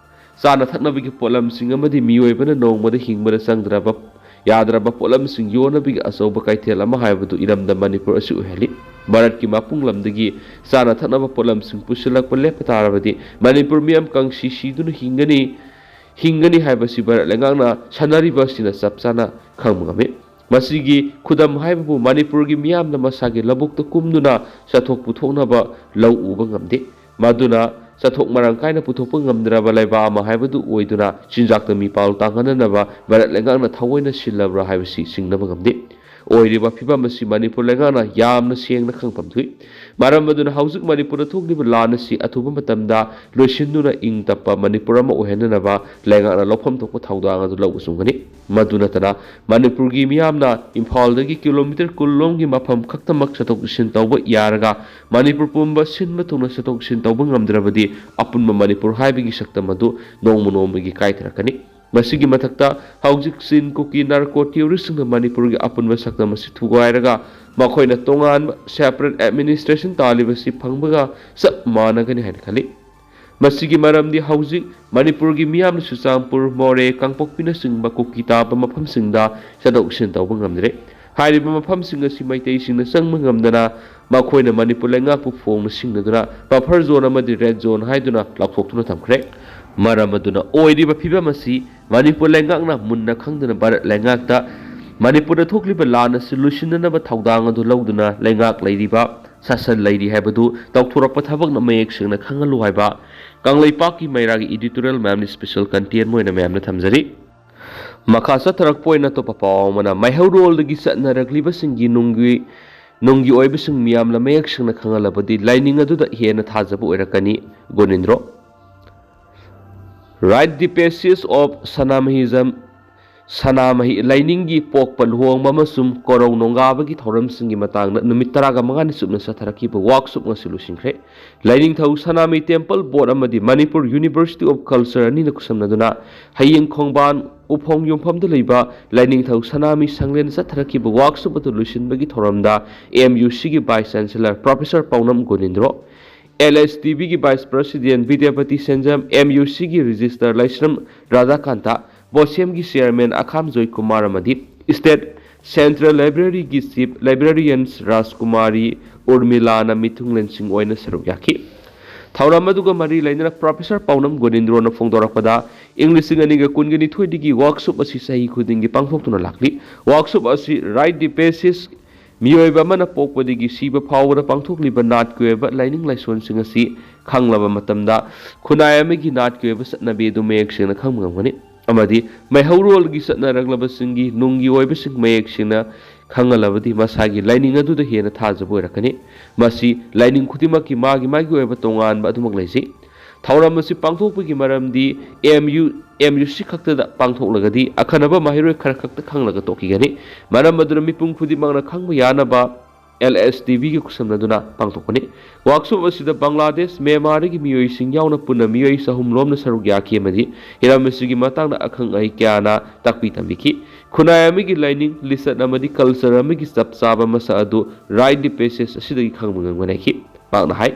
ꯆꯥꯅ ꯊꯛꯅꯕꯒꯤ ꯄꯣꯠꯂꯝꯁꯤꯡ ꯑꯃꯗꯤ ꯃꯤꯑꯣꯏꯕꯅ ꯅꯣꯡꯃꯗ ꯍꯤꯡꯕꯗ ꯆꯪꯗ꯭ꯔꯕ, ꯌꯥꯗ꯭ꯔꯕ ꯄꯣꯠꯂꯝꯁꯤꯡ ꯌꯣꯟꯅꯕꯒꯤ ꯑꯆꯧꯕ ꯀꯩꯊꯦꯜ ꯑꯃ ꯍꯥꯏꯕꯗꯨ ꯏꯔꯝꯗꯝ ꯃꯅꯤꯄꯨꯔ ꯑꯁꯤ ꯑꯣꯏꯍꯜꯂꯤ꯫ ꯚꯥꯔꯠꯀꯤ ꯃꯄꯨꯡ ꯂꯝꯗꯒꯤ ꯆꯥꯅ ꯊꯛꯅꯕ ꯄꯣꯠꯂꯝꯁꯤꯡ ꯄꯨꯁꯤꯜꯂꯛꯄ ꯂꯦꯞꯄ ꯇꯥꯔꯕꯗꯤ ꯃꯅꯤꯄꯨꯔ ꯃꯤꯌꯥꯝ ꯀꯪꯁꯤ ꯁꯤꯗꯨꯅ ꯍꯤꯡꯒꯅꯤ, ꯍꯤꯡꯒꯅꯤ ꯍꯥꯏꯕꯁꯤ ꯚꯥꯔꯠ ꯂꯩꯉꯥꯛꯅ ꯁꯥꯟꯅꯔꯤꯕ ꯑꯁꯤꯅ ꯆꯞ ꯆꯥꯅ ꯈꯪꯕ ꯉꯝꯃꯤ꯫ ꯃꯁꯤꯒꯤ ꯈꯨꯗꯝ ꯍꯥꯏꯕꯕꯨ ꯃꯅꯤꯄꯨꯔꯒꯤ ꯃꯤꯌꯥꯝꯅ ꯃꯁꯥꯒꯤ ꯂꯧꯕꯨꯛꯇ ꯀꯨꯝꯗꯨꯅ ꯆꯠꯊꯣꯛ ꯄꯨꯊꯣꯛꯅꯕ ꯂꯧ ꯎꯕ ꯉꯝꯗꯦ꯫ ꯃꯗꯨꯅ ꯆꯠꯊꯣꯛ ꯃꯔꯥꯡ ꯀꯥꯏꯅ ꯄꯨꯊꯣꯛꯄ ꯉꯝꯗ꯭ꯔꯕ ꯂꯩꯕꯥꯛ ꯑꯃ ꯍꯥꯏꯕꯗꯨ ꯑꯣꯏꯗꯨꯅ ꯆꯤꯟꯖꯥꯛꯇ ꯃꯤꯄꯥꯜ ꯇꯥꯡꯍꯟꯅꯅꯕ ꯚꯥꯔꯠ ꯂꯩꯉꯥꯛꯅ ꯊꯑꯣꯏꯅ ꯁꯤꯜꯂꯕ꯭ꯔꯥ ꯍꯥꯏꯕꯁꯤ ꯆꯤꯡꯅꯕ ꯉꯝꯗꯦ꯫ ꯑꯣꯏꯔꯤꯕ ꯐꯤꯕꯝ ꯑꯁꯤ ꯃꯅꯤꯄꯨꯔ ꯂꯩꯉꯥꯛꯅ ꯌꯥꯝꯅ ꯁꯦꯡꯅ ꯈꯪꯐꯝ ꯊꯣꯛꯏ꯫ ꯃꯔꯝ ꯑꯗꯨꯅ ꯍꯧꯖꯤꯛ ꯃꯅꯤꯄꯨꯔꯗ ꯊꯣꯛꯂꯤꯕ ꯂꯥꯟ ꯑꯁꯤ ꯑꯊꯨꯕ ꯃꯇꯝꯗ ꯂꯣꯏꯁꯤꯟꯗꯨꯅ ꯏꯪ ꯇꯞꯄ ꯃꯅꯤꯄꯨꯔ ꯑꯃ ꯑꯣꯏꯍꯟꯅꯅꯕ ꯂꯩꯉꯥꯛꯅ ꯂꯧꯐꯝ ꯊꯣꯛꯄ ꯊꯧꯗꯥꯡ ꯑꯗꯨ ꯂꯧꯕ ꯆꯨꯝꯒꯅꯤ꯫ ꯃꯗꯨ ꯅꯠꯇꯅ ꯃꯅꯤꯄꯨꯔꯒꯤ ꯃꯤꯌꯥꯝꯅ ꯏꯝꯐꯥꯜꯗꯒꯤ ꯀꯤꯂꯣꯃꯤꯇꯔ ꯀꯨꯟ ꯂꯣꯝꯒꯤ ꯃꯐꯝ ꯈꯛꯇꯃꯛ ꯆꯠꯊꯣꯛ ꯆꯠꯁꯤꯟ ꯇꯧꯕ ꯌꯥꯔꯒ ꯃꯅꯤꯄꯨꯔ ꯄꯨꯝꯕ ꯁꯤꯟꯕ ꯊꯨꯡꯅ ꯆꯠꯊꯣꯛ ꯆꯠꯁꯤꯟ ꯇꯧꯕ ꯉꯝꯗ꯭ꯔꯕꯗꯤ ꯑꯄꯨꯟꯕ ꯃꯅꯤꯄꯨꯔ ꯍꯥꯏꯕꯒꯤ ꯁꯛꯇꯝ ꯑꯗꯨ ꯅꯣꯡꯃ ꯅꯣꯡꯃꯒꯤ ꯀꯥꯏꯊꯔꯛꯀꯅꯤ꯫ ꯃꯁꯤꯒꯤ ꯃꯊꯛꯇ ꯍꯧꯖꯤꯛ ꯆꯤꯟ ꯀꯨꯀꯤ ꯅꯥꯔꯀꯣ ꯇꯦꯔꯣꯔꯤꯁꯁꯤꯡꯅ ꯃꯅꯤꯄꯨꯔꯒꯤ ꯑꯄꯨꯟꯕ ꯁꯛꯇꯝ ꯑꯁꯤ ꯊꯨꯒꯥꯏꯔꯒ ꯃꯈꯣꯏꯅ ꯇꯣꯉꯥꯟꯕ separate administration ꯇꯥꯜꯂꯤꯕꯁꯤ ꯐꯪꯕꯒ ꯆꯞ ꯃꯥꯟꯅꯒꯅꯤ ꯍꯥꯏꯅ ꯈꯜꯂꯤ꯫ ꯃꯁꯤꯒꯤ ꯃꯔꯝꯗꯤ ꯍꯧꯖꯤꯛ ꯃꯅꯤꯄꯨꯔꯒꯤ ꯃꯤꯌꯥꯝꯅ ꯆꯨꯔꯆꯥꯟꯄꯨꯔ, ꯃꯣꯔꯦ, ꯀꯥꯡꯄꯣꯛꯄꯤꯅꯆꯤꯡꯕ ꯀꯨꯀꯤ ꯇꯥꯕ ꯃꯐꯝꯁꯤꯡꯗ ꯆꯠꯊꯣꯛ ꯆꯠꯁꯤꯟ ꯇꯧꯕ ꯉꯝꯗ꯭ꯔꯦ꯫ ꯍꯥꯏꯔꯤꯕ ꯃꯐꯝꯁꯤꯡ ꯑꯁꯤ ꯃꯩꯇꯩꯁꯤꯡꯅ ꯆꯪꯕ ꯉꯝꯗꯅ ꯃꯈꯣꯏꯅ ꯃꯅꯤꯄꯨꯔ ꯂꯩꯉꯥꯛꯄꯨ ꯐꯣꯡꯅ ꯁꯤꯡꯅꯗꯨꯅ buffer zone ꯑꯃꯗꯤ red zone ꯍꯥꯏꯗꯨꯅ ꯂꯥꯎꯊꯣꯛꯇꯨꯅ ꯊꯝꯈ꯭ꯔꯦ꯫ ꯃꯔꯝ ꯑꯗꯨꯅ ꯑꯣꯏꯔꯤꯕ ꯐꯤꯕꯝ ꯑꯁꯤ ꯃꯅꯤꯄꯨꯔ ꯂꯩꯉꯥꯛꯅ ꯃꯨꯟꯅ ꯈꯪꯗꯨꯅ ꯚꯥꯔꯠ ꯂꯩꯉꯥꯛꯇ ꯃꯅꯤꯄꯨꯔꯗ ꯊꯣꯛꯂꯤꯕ ꯂꯥꯟ ꯑꯁꯤ ꯂꯣꯏꯁꯤꯟꯅꯅꯕ ꯊꯧꯗꯥꯡ ꯑꯗꯨ ꯂꯧꯗꯨꯅ ꯂꯩꯉꯥꯛ ꯂꯩꯔꯤꯕ, ꯁꯥꯁꯟ ꯂꯩꯔꯤ ꯍꯥꯏꯕꯗꯨ ꯇꯧꯊꯣꯔꯛꯄ ꯊꯕꯛꯅ ꯃꯌꯦꯛ ꯁꯦꯡꯅ ꯈꯪꯍꯜꯂꯨ ꯍꯥꯏꯕ ꯀꯪꯂꯩꯄꯥꯛꯀꯤ ꯃꯩꯔꯥꯒꯤ editorial ꯃꯌꯥꯝꯅ special content ꯑꯣꯏꯅ ꯃꯌꯥꯝꯅ ꯊꯝꯖꯔꯤ꯫ ꯃꯈꯥ ꯆꯠꯊꯔꯛꯄ ꯑꯣꯏꯅ ꯑꯇꯣꯞꯄ ꯄꯥꯎ ꯑꯃꯅ, ꯃꯩꯍꯧꯔꯣꯜꯗꯒꯤ ꯆꯠꯅꯔꯛꯂꯤꯕꯁꯤꯡꯒꯤ ꯅꯨꯡꯒꯤ, ꯅꯨꯡꯒꯤ ꯑꯣꯏꯕꯁꯤꯡ ꯃꯤꯌꯥꯝꯅ ꯃꯌꯦꯛ ꯁꯦꯡꯅ ꯈꯪꯍꯜꯂꯕꯗꯤ ꯂꯥꯏꯅꯤꯡ ꯑꯗꯨꯗ ꯍꯦꯟꯅ ꯊꯥꯖꯕ ꯑꯣꯏꯔꯛꯀꯅꯤ꯫ ꯒꯣꯅꯤꯟꯗ꯭ꯔꯣ꯫ Rite de passage of Sanamahism, ꯁꯅꯥꯃꯍꯤ ꯂꯥꯏꯅꯤꯡꯒꯤ ꯄꯣꯛꯄ ꯂꯨꯍꯣꯡꯕ ꯑꯃꯁꯨꯡ ꯀꯣꯔꯧ ꯅꯣꯡꯒꯥꯕꯒꯤ ꯊꯧꯔꯝꯁꯤꯡꯒꯤ ꯃꯇꯥꯡꯗ ꯅꯨꯃꯤꯠ ꯇꯔꯥꯒ ꯃꯉꯥꯅꯤ ꯆꯨꯞꯅ ꯆꯠꯊꯔꯛꯈꯤꯕ workshop ꯉꯁꯤ ꯂꯣꯏꯁꯤꯟꯈ꯭ꯔꯦ꯫ ꯂꯥꯏꯅꯤꯡꯊꯧ ꯁꯅꯥꯃꯍꯤ Temple Board ꯑꯃꯗꯤ Manipur University of Culture ꯑꯅꯤꯅ ꯈꯨꯠꯁꯝꯅꯗꯨꯅ ꯍꯌꯦꯡ ꯈꯣꯡꯕꯥꯟ ꯎꯐꯣꯡ ꯌꯨꯝꯐꯝꯗ ꯂꯩꯕ ꯂꯥꯏꯅꯤꯡꯊꯧ ꯁꯅꯥꯃꯍꯤ ꯁꯪꯂꯦꯟꯗ ꯆꯠꯊꯔꯛꯈꯤꯕ workshop ꯑꯗꯨ ꯂꯣꯏꯁꯤꯟꯕꯒꯤ ꯊꯧꯔꯝꯗ M U C ꯒꯤ Vice Chancellor Professor ꯄꯥꯎꯅꯝ ꯒꯣꯅꯤꯟꯗ꯭ꯔꯣ, L S T B ꯒꯤ Vice President ꯕꯤꯗ꯭ꯌꯥꯄꯇꯤ ꯁꯦꯟꯖꯝ, M U C ꯒꯤ Registrar ꯂꯥꯏꯁ꯭ꯔꯝ ꯔꯥꯙꯥꯀꯥꯟꯇ, ꯕꯣꯁꯦꯝꯒꯤ Chairman ꯑꯈꯥꯝ ꯖꯣꯏꯀꯨꯃꯥꯔ ꯑꯃꯗꯤ State Central Library ꯒꯤ Chief Librarian ꯔꯥꯖꯀꯨꯃꯥꯔꯤ ꯎꯔꯃꯤꯂꯥꯅ ꯃꯤꯊꯨꯡꯂꯦꯟꯁꯤꯡ ꯑꯣꯏꯅ ꯁꯔꯨꯛ ꯌꯥꯈꯤ꯫ ꯊꯧꯔꯝ ꯑꯗꯨꯒ ꯃꯔꯤ ꯂꯩꯅꯅ Professor ꯄꯥꯎꯅꯝ ꯒꯣꯅꯤꯟꯗ꯭ꯔꯣꯅ ꯐꯣꯡꯗꯣꯔꯛꯄꯗ, ꯏꯪ ꯂꯤꯁꯤꯡ ꯑꯅꯤꯒ ꯀꯨꯟꯒ ꯅꯤꯊꯣꯏꯗꯒꯤ workshop ꯑꯁꯤ ꯆꯍꯤ ꯈꯨꯗꯤꯡꯒꯤ ꯄꯥꯡꯊꯣꯛꯇꯨꯅ ꯂꯥꯛꯂꯤ꯫ Workshop ꯑꯁꯤ Rite de Passage, ꯃꯤꯑꯣꯏꯕ ꯑꯃꯅ ꯄꯣꯛꯄꯗꯒꯤ ꯁꯤꯕ ꯐꯥꯎꯕꯗ ꯄꯥꯡꯊꯣꯛꯂꯤꯕ ꯅꯥꯠꯀꯤ ꯑꯣꯏꯕ ꯂꯥꯏꯅꯤꯡ ꯂꯥꯏꯁꯣꯟꯁꯤꯡ ꯑꯁꯤ ꯈꯪꯂꯕ ꯃꯇꯝꯗ ꯈꯨꯟꯅꯥꯏ ꯑꯃꯒꯤ ꯅꯥꯠꯀꯤ ꯑꯣꯏꯕ ꯆꯠꯅꯕꯤ ꯑꯗꯨ ꯃꯌꯦꯛ ꯁꯦꯡꯅ ꯈꯪꯕ ꯉꯝꯒꯅꯤ ꯑꯃꯗꯤ ꯃꯩꯍꯧꯔꯣꯜꯒꯤ ꯆꯠꯅꯔꯛꯂꯕꯁꯤꯡꯒꯤ ꯅꯨꯡꯒꯤ ꯑꯣꯏꯕꯁꯤꯡ ꯃꯌꯦꯛ ꯁꯦꯡꯅ ꯈꯪꯍꯜꯂꯕꯗꯤ ꯃꯁꯥꯒꯤ ꯂꯥꯏꯅꯤꯡ ꯑꯗꯨꯗ ꯍꯦꯟꯅ ꯊꯥꯖꯕ ꯑꯣꯏꯔꯛꯀꯅꯤ꯫ ꯃꯁꯤ ꯂꯥꯏꯅꯤꯡ ꯈꯨꯗꯤꯡꯃꯛꯀꯤ ꯃꯥꯒꯤ ꯃꯥꯒꯤ ꯑꯣꯏꯕ ꯇꯣꯉꯥꯟꯕ ꯑꯗꯨꯃꯛ ꯂꯩꯖꯩ꯫ ꯊꯧꯔꯝ ꯑꯁꯤ ꯄꯥꯡꯊꯣꯛꯄꯒꯤ ꯃꯔꯝꯗꯤ ꯑꯦꯝ ꯌꯨ ꯑꯦꯝ ꯌꯨ ꯁꯤ ꯈꯛꯇꯗ ꯄꯥꯡꯊꯣꯛꯂꯒꯗꯤ ꯑꯈꯟꯅꯕ ꯃꯍꯩꯔꯣꯏ ꯈꯔ ꯈꯛꯇ ꯈꯪꯂꯒ ꯇꯣꯛꯈꯤꯒꯅꯤ꯫ ꯃꯔꯝ ꯑꯗꯨꯅ ꯃꯤꯄꯨꯝ ꯈꯨꯗꯤꯡꯃꯛꯅ ꯈꯪꯕ ꯌꯥꯅꯕ ꯑꯦꯜ ꯑꯦꯁ ꯇꯤ ꯚꯤꯒ ꯈꯨꯠꯁꯝꯅꯗꯨꯅ ꯄꯥꯡꯊꯣꯛꯄꯅꯤ꯫ ꯋꯥꯛꯁꯣꯞ ꯑꯁꯤꯗ ꯕꯪꯒ꯭ꯂꯥꯗꯦꯁ, ꯃ꯭ꯌꯥꯟꯃꯥꯔꯗꯒꯤ ꯃꯤꯑꯣꯏꯁꯤꯡ ꯌꯥꯎꯅ ꯄꯨꯟꯅ ꯃꯤꯑꯣꯏ ꯆꯍꯨꯝ ꯔꯣꯝꯅ ꯁꯔꯨꯛ ꯌꯥꯈꯤ ꯑꯃꯗꯤ ꯍꯤꯔꯝ ꯑꯁꯤꯒꯤ ꯃꯇꯥꯡꯗ ꯑꯈꯪ ꯑꯍꯩ ꯀꯌꯥꯅ ꯇꯥꯛꯄꯤ ꯇꯝꯕꯤꯈꯤ꯫ ꯈꯨꯟꯅꯥꯏ ꯑꯃꯒꯤ ꯂꯥꯏꯅꯤꯡ, ꯂꯤꯆꯠ ꯑꯃꯗꯤ ꯀꯜꯆꯔ ꯑꯃꯒꯤ ꯆꯞ ꯆꯥꯕ ꯃꯁꯛ ꯑꯗꯨ ꯔꯥꯏꯠ ꯗꯤ ꯄꯦꯁꯦꯖ ꯑꯁꯤꯗꯒꯤ ꯈꯪꯕ ꯉꯝꯒꯅꯤ ꯍꯥꯏꯈꯤ꯫ ꯃꯍꯥꯛꯅ ꯍꯥꯏ,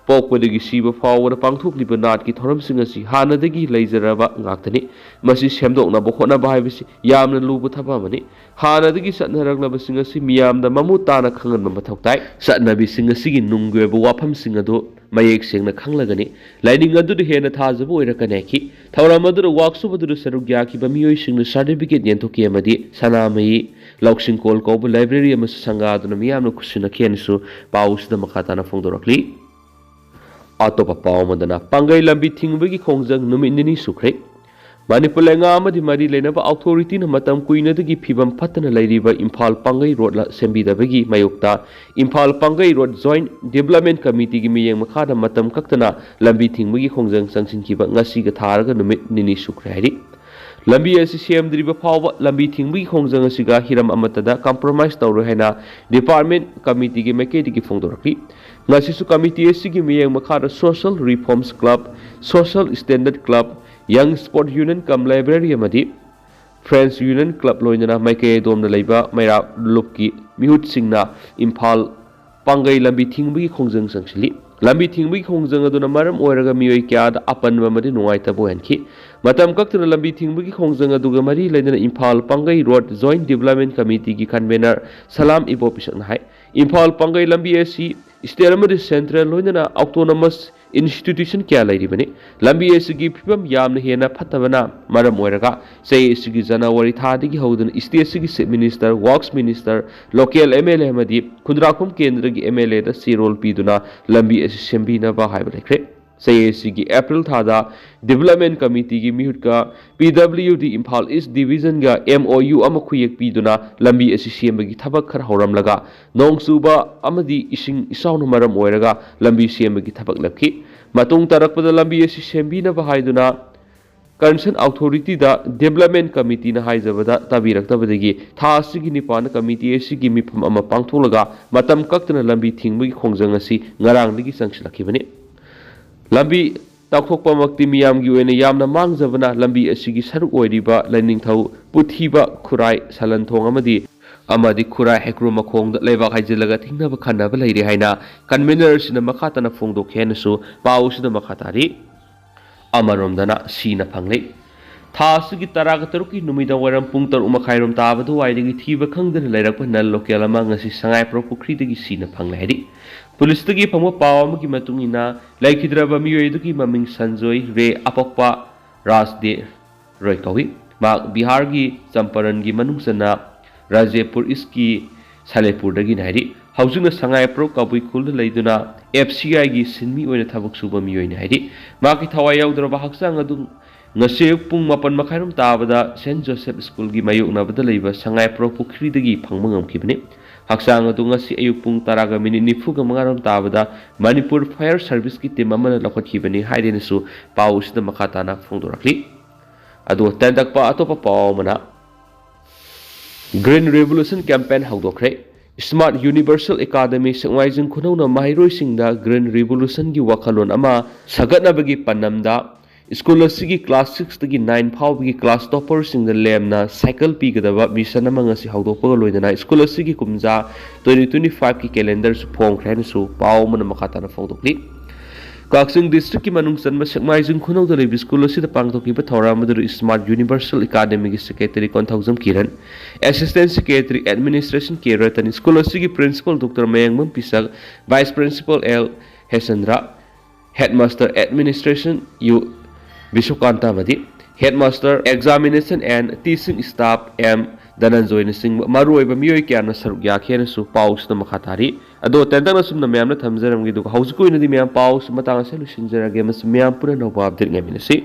ꯄꯣꯛꯄꯗꯒꯤ ꯁꯤꯕ ꯐꯥꯎꯕꯗ ꯄꯥꯡꯊꯣꯛꯂꯤꯕ ꯅꯥꯠꯀꯤ ꯊꯧꯔꯝꯁꯤꯡ ꯑꯁꯤ ꯍꯥꯟꯅꯗꯒꯤ ꯂꯩꯖꯔꯕ ꯉꯥꯛꯇꯅꯤ꯫ ꯃꯁꯤ ꯁꯦꯝꯗꯣꯛꯅꯕ ꯍꯣꯠꯅꯕ ꯍꯥꯏꯕꯁꯤ ꯌꯥꯝꯅ ꯂꯨꯕ ꯊꯕꯛ ꯑꯃꯅꯤ꯫ ꯍꯥꯟꯅꯗꯒꯤ ꯆꯠꯅꯔꯛꯂꯕꯁꯤꯡ ꯑꯁꯤ ꯃꯤꯌꯥꯝꯗ ꯃꯃꯨꯠ ꯇꯥꯅ ꯈꯪꯍꯟꯕ ꯃꯊꯧ ꯇꯥꯏ꯫ ꯆꯠꯅꯕꯤꯁꯤꯡ ꯑꯁꯤꯒꯤ ꯅꯨꯡꯒꯤ ꯑꯣꯏꯕ ꯋꯥꯐꯝꯁꯤꯡ ꯑꯗꯨ ꯃꯌꯦꯛ ꯁꯦꯡꯅ ꯈꯪꯂꯒꯅꯤ ꯂꯥꯏꯅꯤꯡ ꯑꯗꯨꯗ ꯍꯦꯟꯅ ꯊꯥꯖꯕ ꯑꯣꯏꯔꯛꯀꯅꯤ ꯍꯥꯏꯈꯤ꯫ ꯊꯧꯔꯝ ꯑꯗꯨꯗ ꯋꯥꯛꯁꯣꯞ ꯑꯗꯨꯗ ꯁꯔꯨꯛ ꯌꯥꯈꯤꯕ ꯃꯤꯑꯣꯏꯁꯤꯡꯅ ꯁꯥꯔꯇꯤꯐꯤꯀꯦꯠ ꯌꯦꯟꯊꯣꯛꯈꯤ ꯑꯃꯗꯤ ꯁꯅꯥꯃꯍꯤ ꯂꯧꯁꯤꯡꯀꯣꯜ ꯀꯧꯕ ꯂꯥꯏꯕ꯭ꯔꯦꯔꯤ ꯑꯃꯁꯨ ꯁꯪꯒꯥꯗꯨꯅ ꯃꯤꯌꯥꯝꯅ ꯈꯨꯠꯁꯤꯟꯅꯈꯤ ꯍꯥꯏꯅꯁꯨ ꯄꯥꯎ ꯑꯁꯤꯗ ꯃꯈꯥ ꯇꯥꯅ ꯐꯣꯡꯗꯣꯔꯛꯂꯤ꯫ ꯑꯇꯣꯞꯄ ꯄꯥꯎ ꯑꯃꯗꯅ ꯄꯥꯡꯒꯩ ꯂꯝꯕꯤ ꯊꯤꯡꯕꯒꯤ ꯈꯣꯡꯖꯪ ꯅꯨꯃꯤꯠ ꯅꯤꯅꯤ ꯁꯨꯈ꯭ꯔꯦ꯫ ꯃꯅꯤꯄꯨꯔ ꯂꯩꯉꯥꯛ ꯑꯃꯗꯤ ꯃꯔꯤ ꯂꯩꯅꯕ ꯑꯣꯊꯣꯔꯤꯇꯤꯅ ꯃꯇꯝ ꯀꯨꯏꯅꯗꯒꯤ ꯐꯤꯕꯝ ꯐꯠꯇꯅ ꯂꯩꯔꯤꯕ ꯏꯝꯐꯥꯜ ꯄꯥꯡꯒꯩ ꯔꯣꯗ ꯁꯦꯝꯕꯤꯗꯕꯒꯤ ꯃꯥꯌꯣꯛꯇ ꯏꯝꯐꯥꯜ ꯄꯥꯡꯒꯩ ꯔꯣꯗ ꯖꯣꯏꯟꯠ ꯗꯤꯕꯂꯞꯃꯦꯟꯠ ꯀꯃꯤꯇꯤꯒꯤ ꯃꯤꯠꯌꯦꯡ ꯃꯈꯥꯗ ꯃꯇꯝ ꯀꯛꯇꯅ ꯂꯝꯕꯤ ꯊꯤꯡꯕꯒꯤ ꯈꯣꯡꯖꯪ ꯆꯪꯁꯤꯟꯈꯤꯕ ꯉꯁꯤꯒ ꯊꯥꯔꯒ ꯅꯨꯃꯤꯠ ꯅꯤꯅꯤ ꯁꯨꯈ꯭ꯔꯦ ꯍꯥꯏꯔꯤ꯫ ꯂꯝꯕꯤ ꯑꯁꯤ ꯁꯦꯝꯗ꯭ꯔꯤꯕ ꯐꯥꯎꯕ ꯂꯝꯕꯤ ꯊꯤꯡꯕꯒꯤ ꯈꯣꯡꯖꯪ ꯑꯁꯤꯒ ꯍꯤꯔꯝ ꯑꯃꯠꯇꯗ ꯀꯝꯄ꯭ꯔꯣꯃꯥꯏꯁ ꯇꯧꯔꯣꯏ ꯍꯥꯏꯅ ꯗꯤꯄꯥꯔꯠꯃꯦꯟꯠ ꯀꯃꯤꯇꯤꯒꯤ ꯃꯥꯏꯀꯩꯗꯒꯤ ꯐꯣꯡꯗꯣꯔꯛꯂꯤ꯫ ꯉꯁꯤꯁꯨ ꯀꯃꯤꯇꯤ ꯑꯁꯤꯒꯤ ꯃꯤꯠꯌꯦꯡ ꯃꯈꯥꯗ social reforms club, social standard club, ꯌꯪ ꯁ꯭ꯄꯣꯔꯠ ꯌꯨꯅꯤꯌꯟ ꯀꯝ ꯂꯥꯏꯕ꯭ꯔꯦꯔꯤ ꯑꯃꯗꯤ ꯐ꯭ꯔꯦꯟꯁ ꯌꯨꯅꯤꯌꯟ ꯀ꯭ꯂꯕ ꯂꯣꯏꯅꯅ ꯃꯥꯏꯀꯩ ꯑꯗꯣꯝꯗ ꯂꯩꯕ ꯃꯩꯔꯥ ꯂꯨꯞꯀꯤ ꯃꯤꯍꯨꯠꯁꯤꯡꯅ ꯏꯝꯐꯥꯜ ꯄꯥꯡꯒꯩ ꯂꯝꯕꯤ ꯊꯤꯡꯕꯒꯤ ꯈꯣꯡꯖꯪ ꯆꯪꯁꯤꯜꯂꯤ꯫ ꯂꯝꯕꯤ ꯊꯤꯡꯕꯒꯤ ꯈꯣꯡꯖꯪ ꯑꯗꯨꯅ ꯃꯔꯝ ꯑꯣꯏꯔꯒ ꯃꯤꯑꯣꯏ ꯀꯌꯥꯗ ꯑꯄꯟꯕ ꯑꯃꯗꯤ ꯅꯨꯡꯉꯥꯏꯇꯕ ꯑꯣꯏꯍꯟꯈꯤ꯫ ꯃꯇꯝ ꯀꯛꯇꯅ ꯂꯝꯕꯤ ꯊꯤꯡꯕꯒꯤ ꯈꯣꯡꯖꯪ ꯑꯗꯨꯒ ꯃꯔꯤ ꯂꯩꯅꯅ ꯏꯝꯐꯥꯜ ꯄꯥꯡꯒꯩ ꯔꯣꯗ ꯖꯣꯏꯟꯠ ꯗꯤꯕꯂꯞꯃꯦꯟꯠ ꯀꯃꯤꯇꯤꯒꯤ ꯀꯟꯚꯦꯅꯔ ꯁꯂꯥꯝ ꯏꯕꯣ ꯄꯤꯁꯛꯅ ꯍꯥꯏ, ꯏꯝꯐꯥꯜ ꯄꯥꯡꯒꯩ ꯂꯝꯕꯤ ꯑꯁꯤ ꯁ꯭ꯇꯦꯠ ꯑꯃꯗꯤ ꯁꯦꯟꯇ꯭ꯔꯦꯜ ꯂꯣꯏꯅꯅ ꯑꯣꯇꯣꯅꯣꯃꯁ ꯏꯟꯁꯇꯤꯇ꯭ꯌꯨꯁꯟ ꯀꯌꯥ ꯂꯩꯔꯤꯕꯅꯤ꯫ ꯂꯝꯕꯤ ꯑꯁꯤꯒꯤ ꯐꯤꯕꯝ ꯌꯥꯝꯅ ꯍꯦꯟꯅ ꯐꯠꯇꯕꯅ ꯃꯔꯝ ꯑꯣꯏꯔꯒ ꯆꯍꯤ ꯑꯁꯤꯒꯤ ꯖꯅꯋꯥꯔꯤ ꯊꯥꯗꯒꯤ ꯍꯧꯗꯨꯅ ꯁ꯭ꯇꯦꯠ ꯑꯁꯤꯒꯤ chief minister, works minister, local M L A ꯑꯃꯗꯤ ꯈꯨꯟꯗ꯭ꯔꯥꯛꯈꯣꯝ ꯀꯦꯟꯗ꯭ꯔꯒꯤ ꯑꯦꯝ ꯑꯦꯜ ꯑꯦꯗ ꯆꯦꯔꯣꯜ ꯄꯤꯗꯨꯅ ꯂꯝꯕꯤ ꯑꯁꯤ ꯁꯦꯝꯕꯤꯅꯕ ꯍꯥꯏꯕ ꯂꯩꯈ꯭ꯔꯦ꯫ ꯆꯍꯤ ꯑꯁꯤꯒꯤ ꯑꯦꯄ꯭ꯔꯤꯜ ꯊꯥꯗ ꯗꯤꯕꯦꯂꯞꯃꯦꯟ ꯀꯃꯤꯇꯤꯒꯤ ꯃꯤꯍꯨꯠꯀ ꯄꯤ ꯗꯕ꯭ꯂꯤꯌꯨ ꯗꯤ ꯏꯝꯐꯥꯜ ꯏꯁ ꯗꯤꯕꯤꯖꯟꯒ ꯑꯦꯝ ꯑꯣ ꯌꯨ ꯑꯃ ꯈꯨꯌꯦꯛ ꯄꯤꯗꯨꯅ ꯂꯝꯕꯤ ꯑꯁꯤ ꯁꯦꯝꯕꯒꯤ ꯊꯕꯛ ꯈꯔ ꯍꯧꯔꯝꯂꯒ, ꯅꯣꯡ ꯆꯨꯕ ꯑꯃꯗꯤ ꯏꯁꯤꯡ ꯏꯆꯥꯎꯅ ꯃꯔꯝ ꯑꯣꯏꯔꯒ ꯂꯝꯕꯤ ꯁꯦꯝꯕꯒꯤ ꯊꯕꯛ ꯂꯦꯞꯈꯤ꯫ ꯃꯇꯨꯡ ꯇꯥꯔꯛꯄꯗ ꯂꯝꯕꯤ ꯑꯁꯤ ꯁꯦꯝꯕꯤꯅꯕ ꯍꯥꯏꯗꯨꯅ ꯀꯟꯁꯔꯟ ꯑꯣꯊꯣꯔꯤꯇꯤꯗ ꯗꯤꯕꯦꯂꯞꯃꯦꯟ ꯀꯃꯤꯇꯤꯅ ꯍꯥꯏꯖꯕꯗ ꯇꯥꯕꯤꯔꯛꯇꯕꯗꯒꯤ ꯊꯥ ꯑꯁꯤꯒꯤ ꯅꯤꯄꯥꯟꯗ ꯀꯃꯤꯇꯤ ꯑꯁꯤꯒꯤ ꯃꯤꯐꯝ ꯑꯃ ꯄꯥꯡꯊꯣꯛꯂꯒ ꯃꯇꯝ ꯀꯛꯇꯅ ꯂꯝꯕꯤ ꯊꯤꯡꯕꯒꯤ ꯈꯣꯡꯖꯪ ꯑꯁꯤ ꯉꯔꯥꯡꯗꯒꯤ ꯆꯪꯁꯤꯜꯂꯛꯈꯤꯕꯅꯤ꯫ ꯂꯝꯕꯤ ꯇꯥꯛꯊꯣꯛꯄꯃꯛꯇꯤ ꯃꯤꯌꯥꯝꯒꯤ ꯑꯣꯏꯅ ꯌꯥꯝꯅ ꯃꯥꯡꯖꯕꯅ ꯂꯝꯕꯤ ꯑꯁꯤꯒꯤ ꯁꯔꯨꯛ ꯑꯣꯏꯔꯤꯕ ꯂꯥꯏꯅꯤꯡꯊꯧ ꯄꯨꯊꯤꯕ ꯈꯨꯔꯥꯏ ꯁꯂꯟꯊꯣꯡ ꯑꯃꯗꯤ ꯑꯃꯗꯤ ꯈꯨꯔꯥꯏ ꯍꯩꯀ꯭ꯔꯨ ꯃꯈꯣꯡꯗ ꯂꯩꯕꯥꯛ ꯍꯩꯖꯤꯜꯂꯒ ꯊꯤꯡꯅꯕ ꯈꯟꯅꯕ ꯂꯩꯔꯦ ꯍꯥꯏꯅ ꯀꯟꯚꯦꯅꯔꯁꯤꯅ ꯃꯈꯥ ꯇꯥꯅ ꯐꯣꯡꯗꯣꯛꯈꯤ ꯍꯥꯏꯅꯁꯨ ꯄꯥꯎ ꯑꯁꯤꯗ ꯃꯈꯥ ꯇꯥꯔꯤ꯫ ꯑꯃꯔꯣꯝꯗꯅ ꯁꯤꯅ ꯐꯪꯂꯦ꯫ ꯊꯥ ꯑꯁꯤꯒꯤ ꯇꯔꯥꯒ ꯇꯔꯨꯛꯀꯤ ꯅꯨꯃꯤꯗꯥꯡ ꯋꯥꯏꯔꯝ ꯄꯨꯡ ꯇꯔꯨꯛ ꯃꯈꯥꯏꯔꯣꯝ ꯇꯥꯕ ꯑꯗꯨꯋꯥꯏꯗꯒꯤ ꯊꯤꯕ ꯈꯪꯗꯅ ꯂꯩꯔꯛꯄ ꯅꯟ ꯂꯣꯀꯦꯜ ꯑꯃ ꯉꯁꯤ ꯁꯉꯥꯏꯄ꯭ꯔꯧ ꯄꯨꯈ꯭ꯔꯤꯗꯒꯤ ꯁꯤꯅ ꯐꯪꯂꯦ ꯍꯥꯏꯔꯤ꯫ ꯄꯨꯂꯤꯁꯇꯒꯤ ꯐꯪꯕ ꯄꯥꯎ ꯑꯃꯒꯤ ꯃꯇꯨꯡ ꯏꯟꯅ, ꯂꯩꯈꯤꯗ꯭ꯔꯕ ꯃꯤꯑꯣꯏ ꯑꯗꯨꯒꯤ ꯃꯃꯤꯡ ꯁꯟꯖꯣꯏ ꯔꯦ ꯑꯄꯣꯛꯄ ꯔꯥꯖꯗꯦ ꯔꯣꯏ ꯀꯧꯏ꯫ ꯃꯍꯥꯛ ꯕꯤꯍꯥꯔꯒꯤ ꯆꯝꯄꯔꯟꯒꯤ ꯃꯅꯨꯡ ꯆꯟꯅ ꯔꯥꯖꯦꯄꯨꯔ ꯏꯁꯀꯤ ꯁꯂꯦꯄꯨꯔꯗꯒꯤꯅꯤ ꯍꯥꯏꯔꯤ꯫ ꯍꯧꯖꯤꯛꯅ ꯁꯉꯥꯏꯄ꯭ꯔꯧ ꯀꯕꯨꯏ ꯈꯨꯜꯗ ꯂꯩꯗꯨꯅ ꯑꯦꯐ ꯁꯤ ꯑꯥꯏꯒꯤ ꯁꯤꯟꯃꯤ ꯑꯣꯏꯅ ꯊꯕꯛ ꯁꯨꯕ ꯃꯤꯑꯣꯏꯅꯤ ꯍꯥꯏꯔꯤ꯫ ꯃꯍꯥꯛꯀꯤ ꯊꯋꯥꯏ ꯌꯥꯎꯗ꯭ꯔꯕ ꯍꯛꯆꯥꯡ ꯑꯗꯨ ꯉꯁꯤ ꯑꯌꯨꯛ ꯄꯨꯡ ꯃꯥꯄꯟ ꯃꯈꯥꯏꯔꯣꯝ ꯇꯥꯕꯗ ꯁꯦꯟꯠ ꯖꯣꯁꯦꯐ ꯁ꯭ꯀꯨꯜꯒꯤ ꯃꯥꯌꯣꯛꯅꯕꯗ ꯂꯩꯕ ꯁꯉꯥꯏꯄ꯭ꯔꯧ ꯄꯨꯈ꯭ꯔꯤꯗꯒꯤ ꯐꯪꯕ ꯉꯝꯈꯤꯕꯅꯤ꯫ ꯍꯛꯆꯥꯡ ꯑꯗꯨ ꯉꯁꯤ ꯑꯌꯨꯛ ꯄꯨꯡ ꯇꯔꯥꯒ ꯃꯤꯅꯤꯠ ꯅꯤꯐꯨꯒ ꯃꯉꯥꯔꯣꯝ ꯇꯥꯕꯗ ꯃꯅꯤꯄꯨꯔ ꯐꯥꯌꯔ ꯁꯥꯔꯚꯤꯁꯀꯤ ꯇꯤꯝ ꯑꯃꯅ ꯂꯧꯈꯠꯈꯤꯕꯅꯤ ꯍꯥꯏꯗꯨꯅꯁꯨ ꯄꯥꯎ ꯑꯁꯤꯗ ꯃꯈꯥ ꯇꯥꯅ ꯐꯣꯡꯗꯣꯔꯛꯂꯤ꯫ ꯑꯗꯨꯒ ꯇꯦꯟꯇꯛꯄ ꯑꯇꯣꯞꯄ ꯄꯥꯎ ꯑꯃꯅ, ꯒ꯭ꯔꯤꯟ ꯔꯤꯚꯣꯂꯨꯁꯟ ꯀꯦꯝꯄꯦꯟ ꯍꯧꯗꯣꯛꯈ꯭ꯔꯦ꯫ ꯁ꯭ꯃꯥꯔꯠ ꯌꯨꯅꯤꯚꯔꯁꯦꯜ ꯑꯦꯀꯥꯗꯃꯤ ꯁꯦꯛꯃꯥꯏꯖꯤꯡ ꯈꯨꯅꯧꯅ ꯃꯍꯩꯔꯣꯏꯁꯤꯡꯗ ꯒ꯭ꯔꯤꯟ ꯔꯤꯚꯣꯂꯨꯁꯟꯒꯤ ꯋꯥꯈꯜꯂꯣꯟ ꯑꯃ ꯁꯥꯒꯠꯅꯕꯒꯤ ꯄꯥꯟꯗꯝꯗ ꯁ꯭ꯀꯨꯜ ꯑꯁꯤꯒꯤ ꯀ꯭ꯂꯥꯁ ꯁꯤꯛꯁꯇꯒꯤ ꯅꯥꯏꯟ ꯐꯥꯎꯕꯒꯤ ꯀ꯭ꯂꯥꯁ ꯇꯣꯄꯔꯁꯤꯡꯗ ꯂꯦꯝꯅ ꯁꯥꯏꯀꯜ ꯄꯤꯒꯗꯕ ꯃꯤꯁꯟ ꯑꯃ ꯉꯁꯤ ꯍꯧꯗꯣꯛꯄꯒ ꯂꯣꯏꯅꯅ ꯁ꯭ꯀꯨꯜ ꯑꯁꯤꯒꯤ ꯀꯨꯝꯖꯥ ꯇ꯭ꯋꯦꯟꯇꯤ ꯇ꯭ꯋꯦꯟꯇꯤ ꯐꯥꯏꯚꯀꯤ ꯀꯦꯂꯦꯟꯗꯔꯁꯨ ꯐꯣꯡꯈ꯭ꯔꯦ ꯍꯥꯏꯅꯁꯨ ꯄꯥꯎ ꯑꯃꯅ ꯃꯈꯥ ꯇꯥꯅ ꯐꯣꯡꯗꯣꯛꯂꯤ꯫ ꯀꯛꯆꯤꯡ ꯗꯤꯁꯇ꯭ꯔꯤꯛꯀꯤ ꯃꯅꯨꯡ ꯆꯟꯕ ꯁꯦꯛꯃꯥꯏꯖꯤꯡ ꯈꯨꯅꯧꯗ ꯂꯩꯕ ꯁ꯭ꯀꯨꯜ ꯑꯁꯤꯗ ꯄꯥꯡꯊꯣꯛꯈꯤꯕ ꯊꯧꯔꯝ ꯑꯗꯨꯗ ꯁ꯭ꯃꯥꯔꯠ ꯌꯨꯅꯤꯚꯔꯁꯦꯜ ꯑꯦꯀꯥꯗꯃꯤꯒꯤ secretary Konthoujam Kiran, assistant secretary administration K Ratan, school ꯑꯁꯤꯒꯤ principal doctor Mayangbam Pishak, vice principal L Hesandra, headmaster administration U Biswakanta ꯑꯃꯗꯤ headmaster examination and teaching staff M ꯙꯅꯟꯖꯣꯏꯅꯆꯤꯡꯕ ꯃꯔꯨꯑꯣꯏꯕ ꯃꯤꯑꯣꯏ ꯀꯌꯥꯅ ꯁꯔꯨꯛ ꯌꯥꯈꯤ ꯍꯥꯏꯅꯁꯨ ꯄꯥꯎꯁꯤꯗ ꯃꯈꯥ ꯇꯥꯔꯤ꯫ ꯑꯗꯣ ꯇꯦꯟꯇꯛꯅ ꯁꯨꯝꯅ ꯃꯌꯥꯝꯅ ꯊꯝꯖꯔꯝꯒꯦ, ꯑꯗꯨꯒ ꯍꯧꯖꯤꯛꯀꯤ ꯑꯣꯏꯅꯗꯤ ꯃꯌꯥꯝ ꯄꯥꯎꯁꯤ ꯃꯇꯥꯡ ꯑꯁꯤꯗ ꯂꯣꯏꯁꯤꯟꯖꯔꯒꯦ꯫ ꯃꯁꯤ ꯃꯌꯥꯝ ꯄꯨꯟꯅ ꯑꯅꯧꯕ ꯑꯞꯗꯦꯠ ꯉꯥꯏꯃꯤꯟꯅꯁꯤ꯫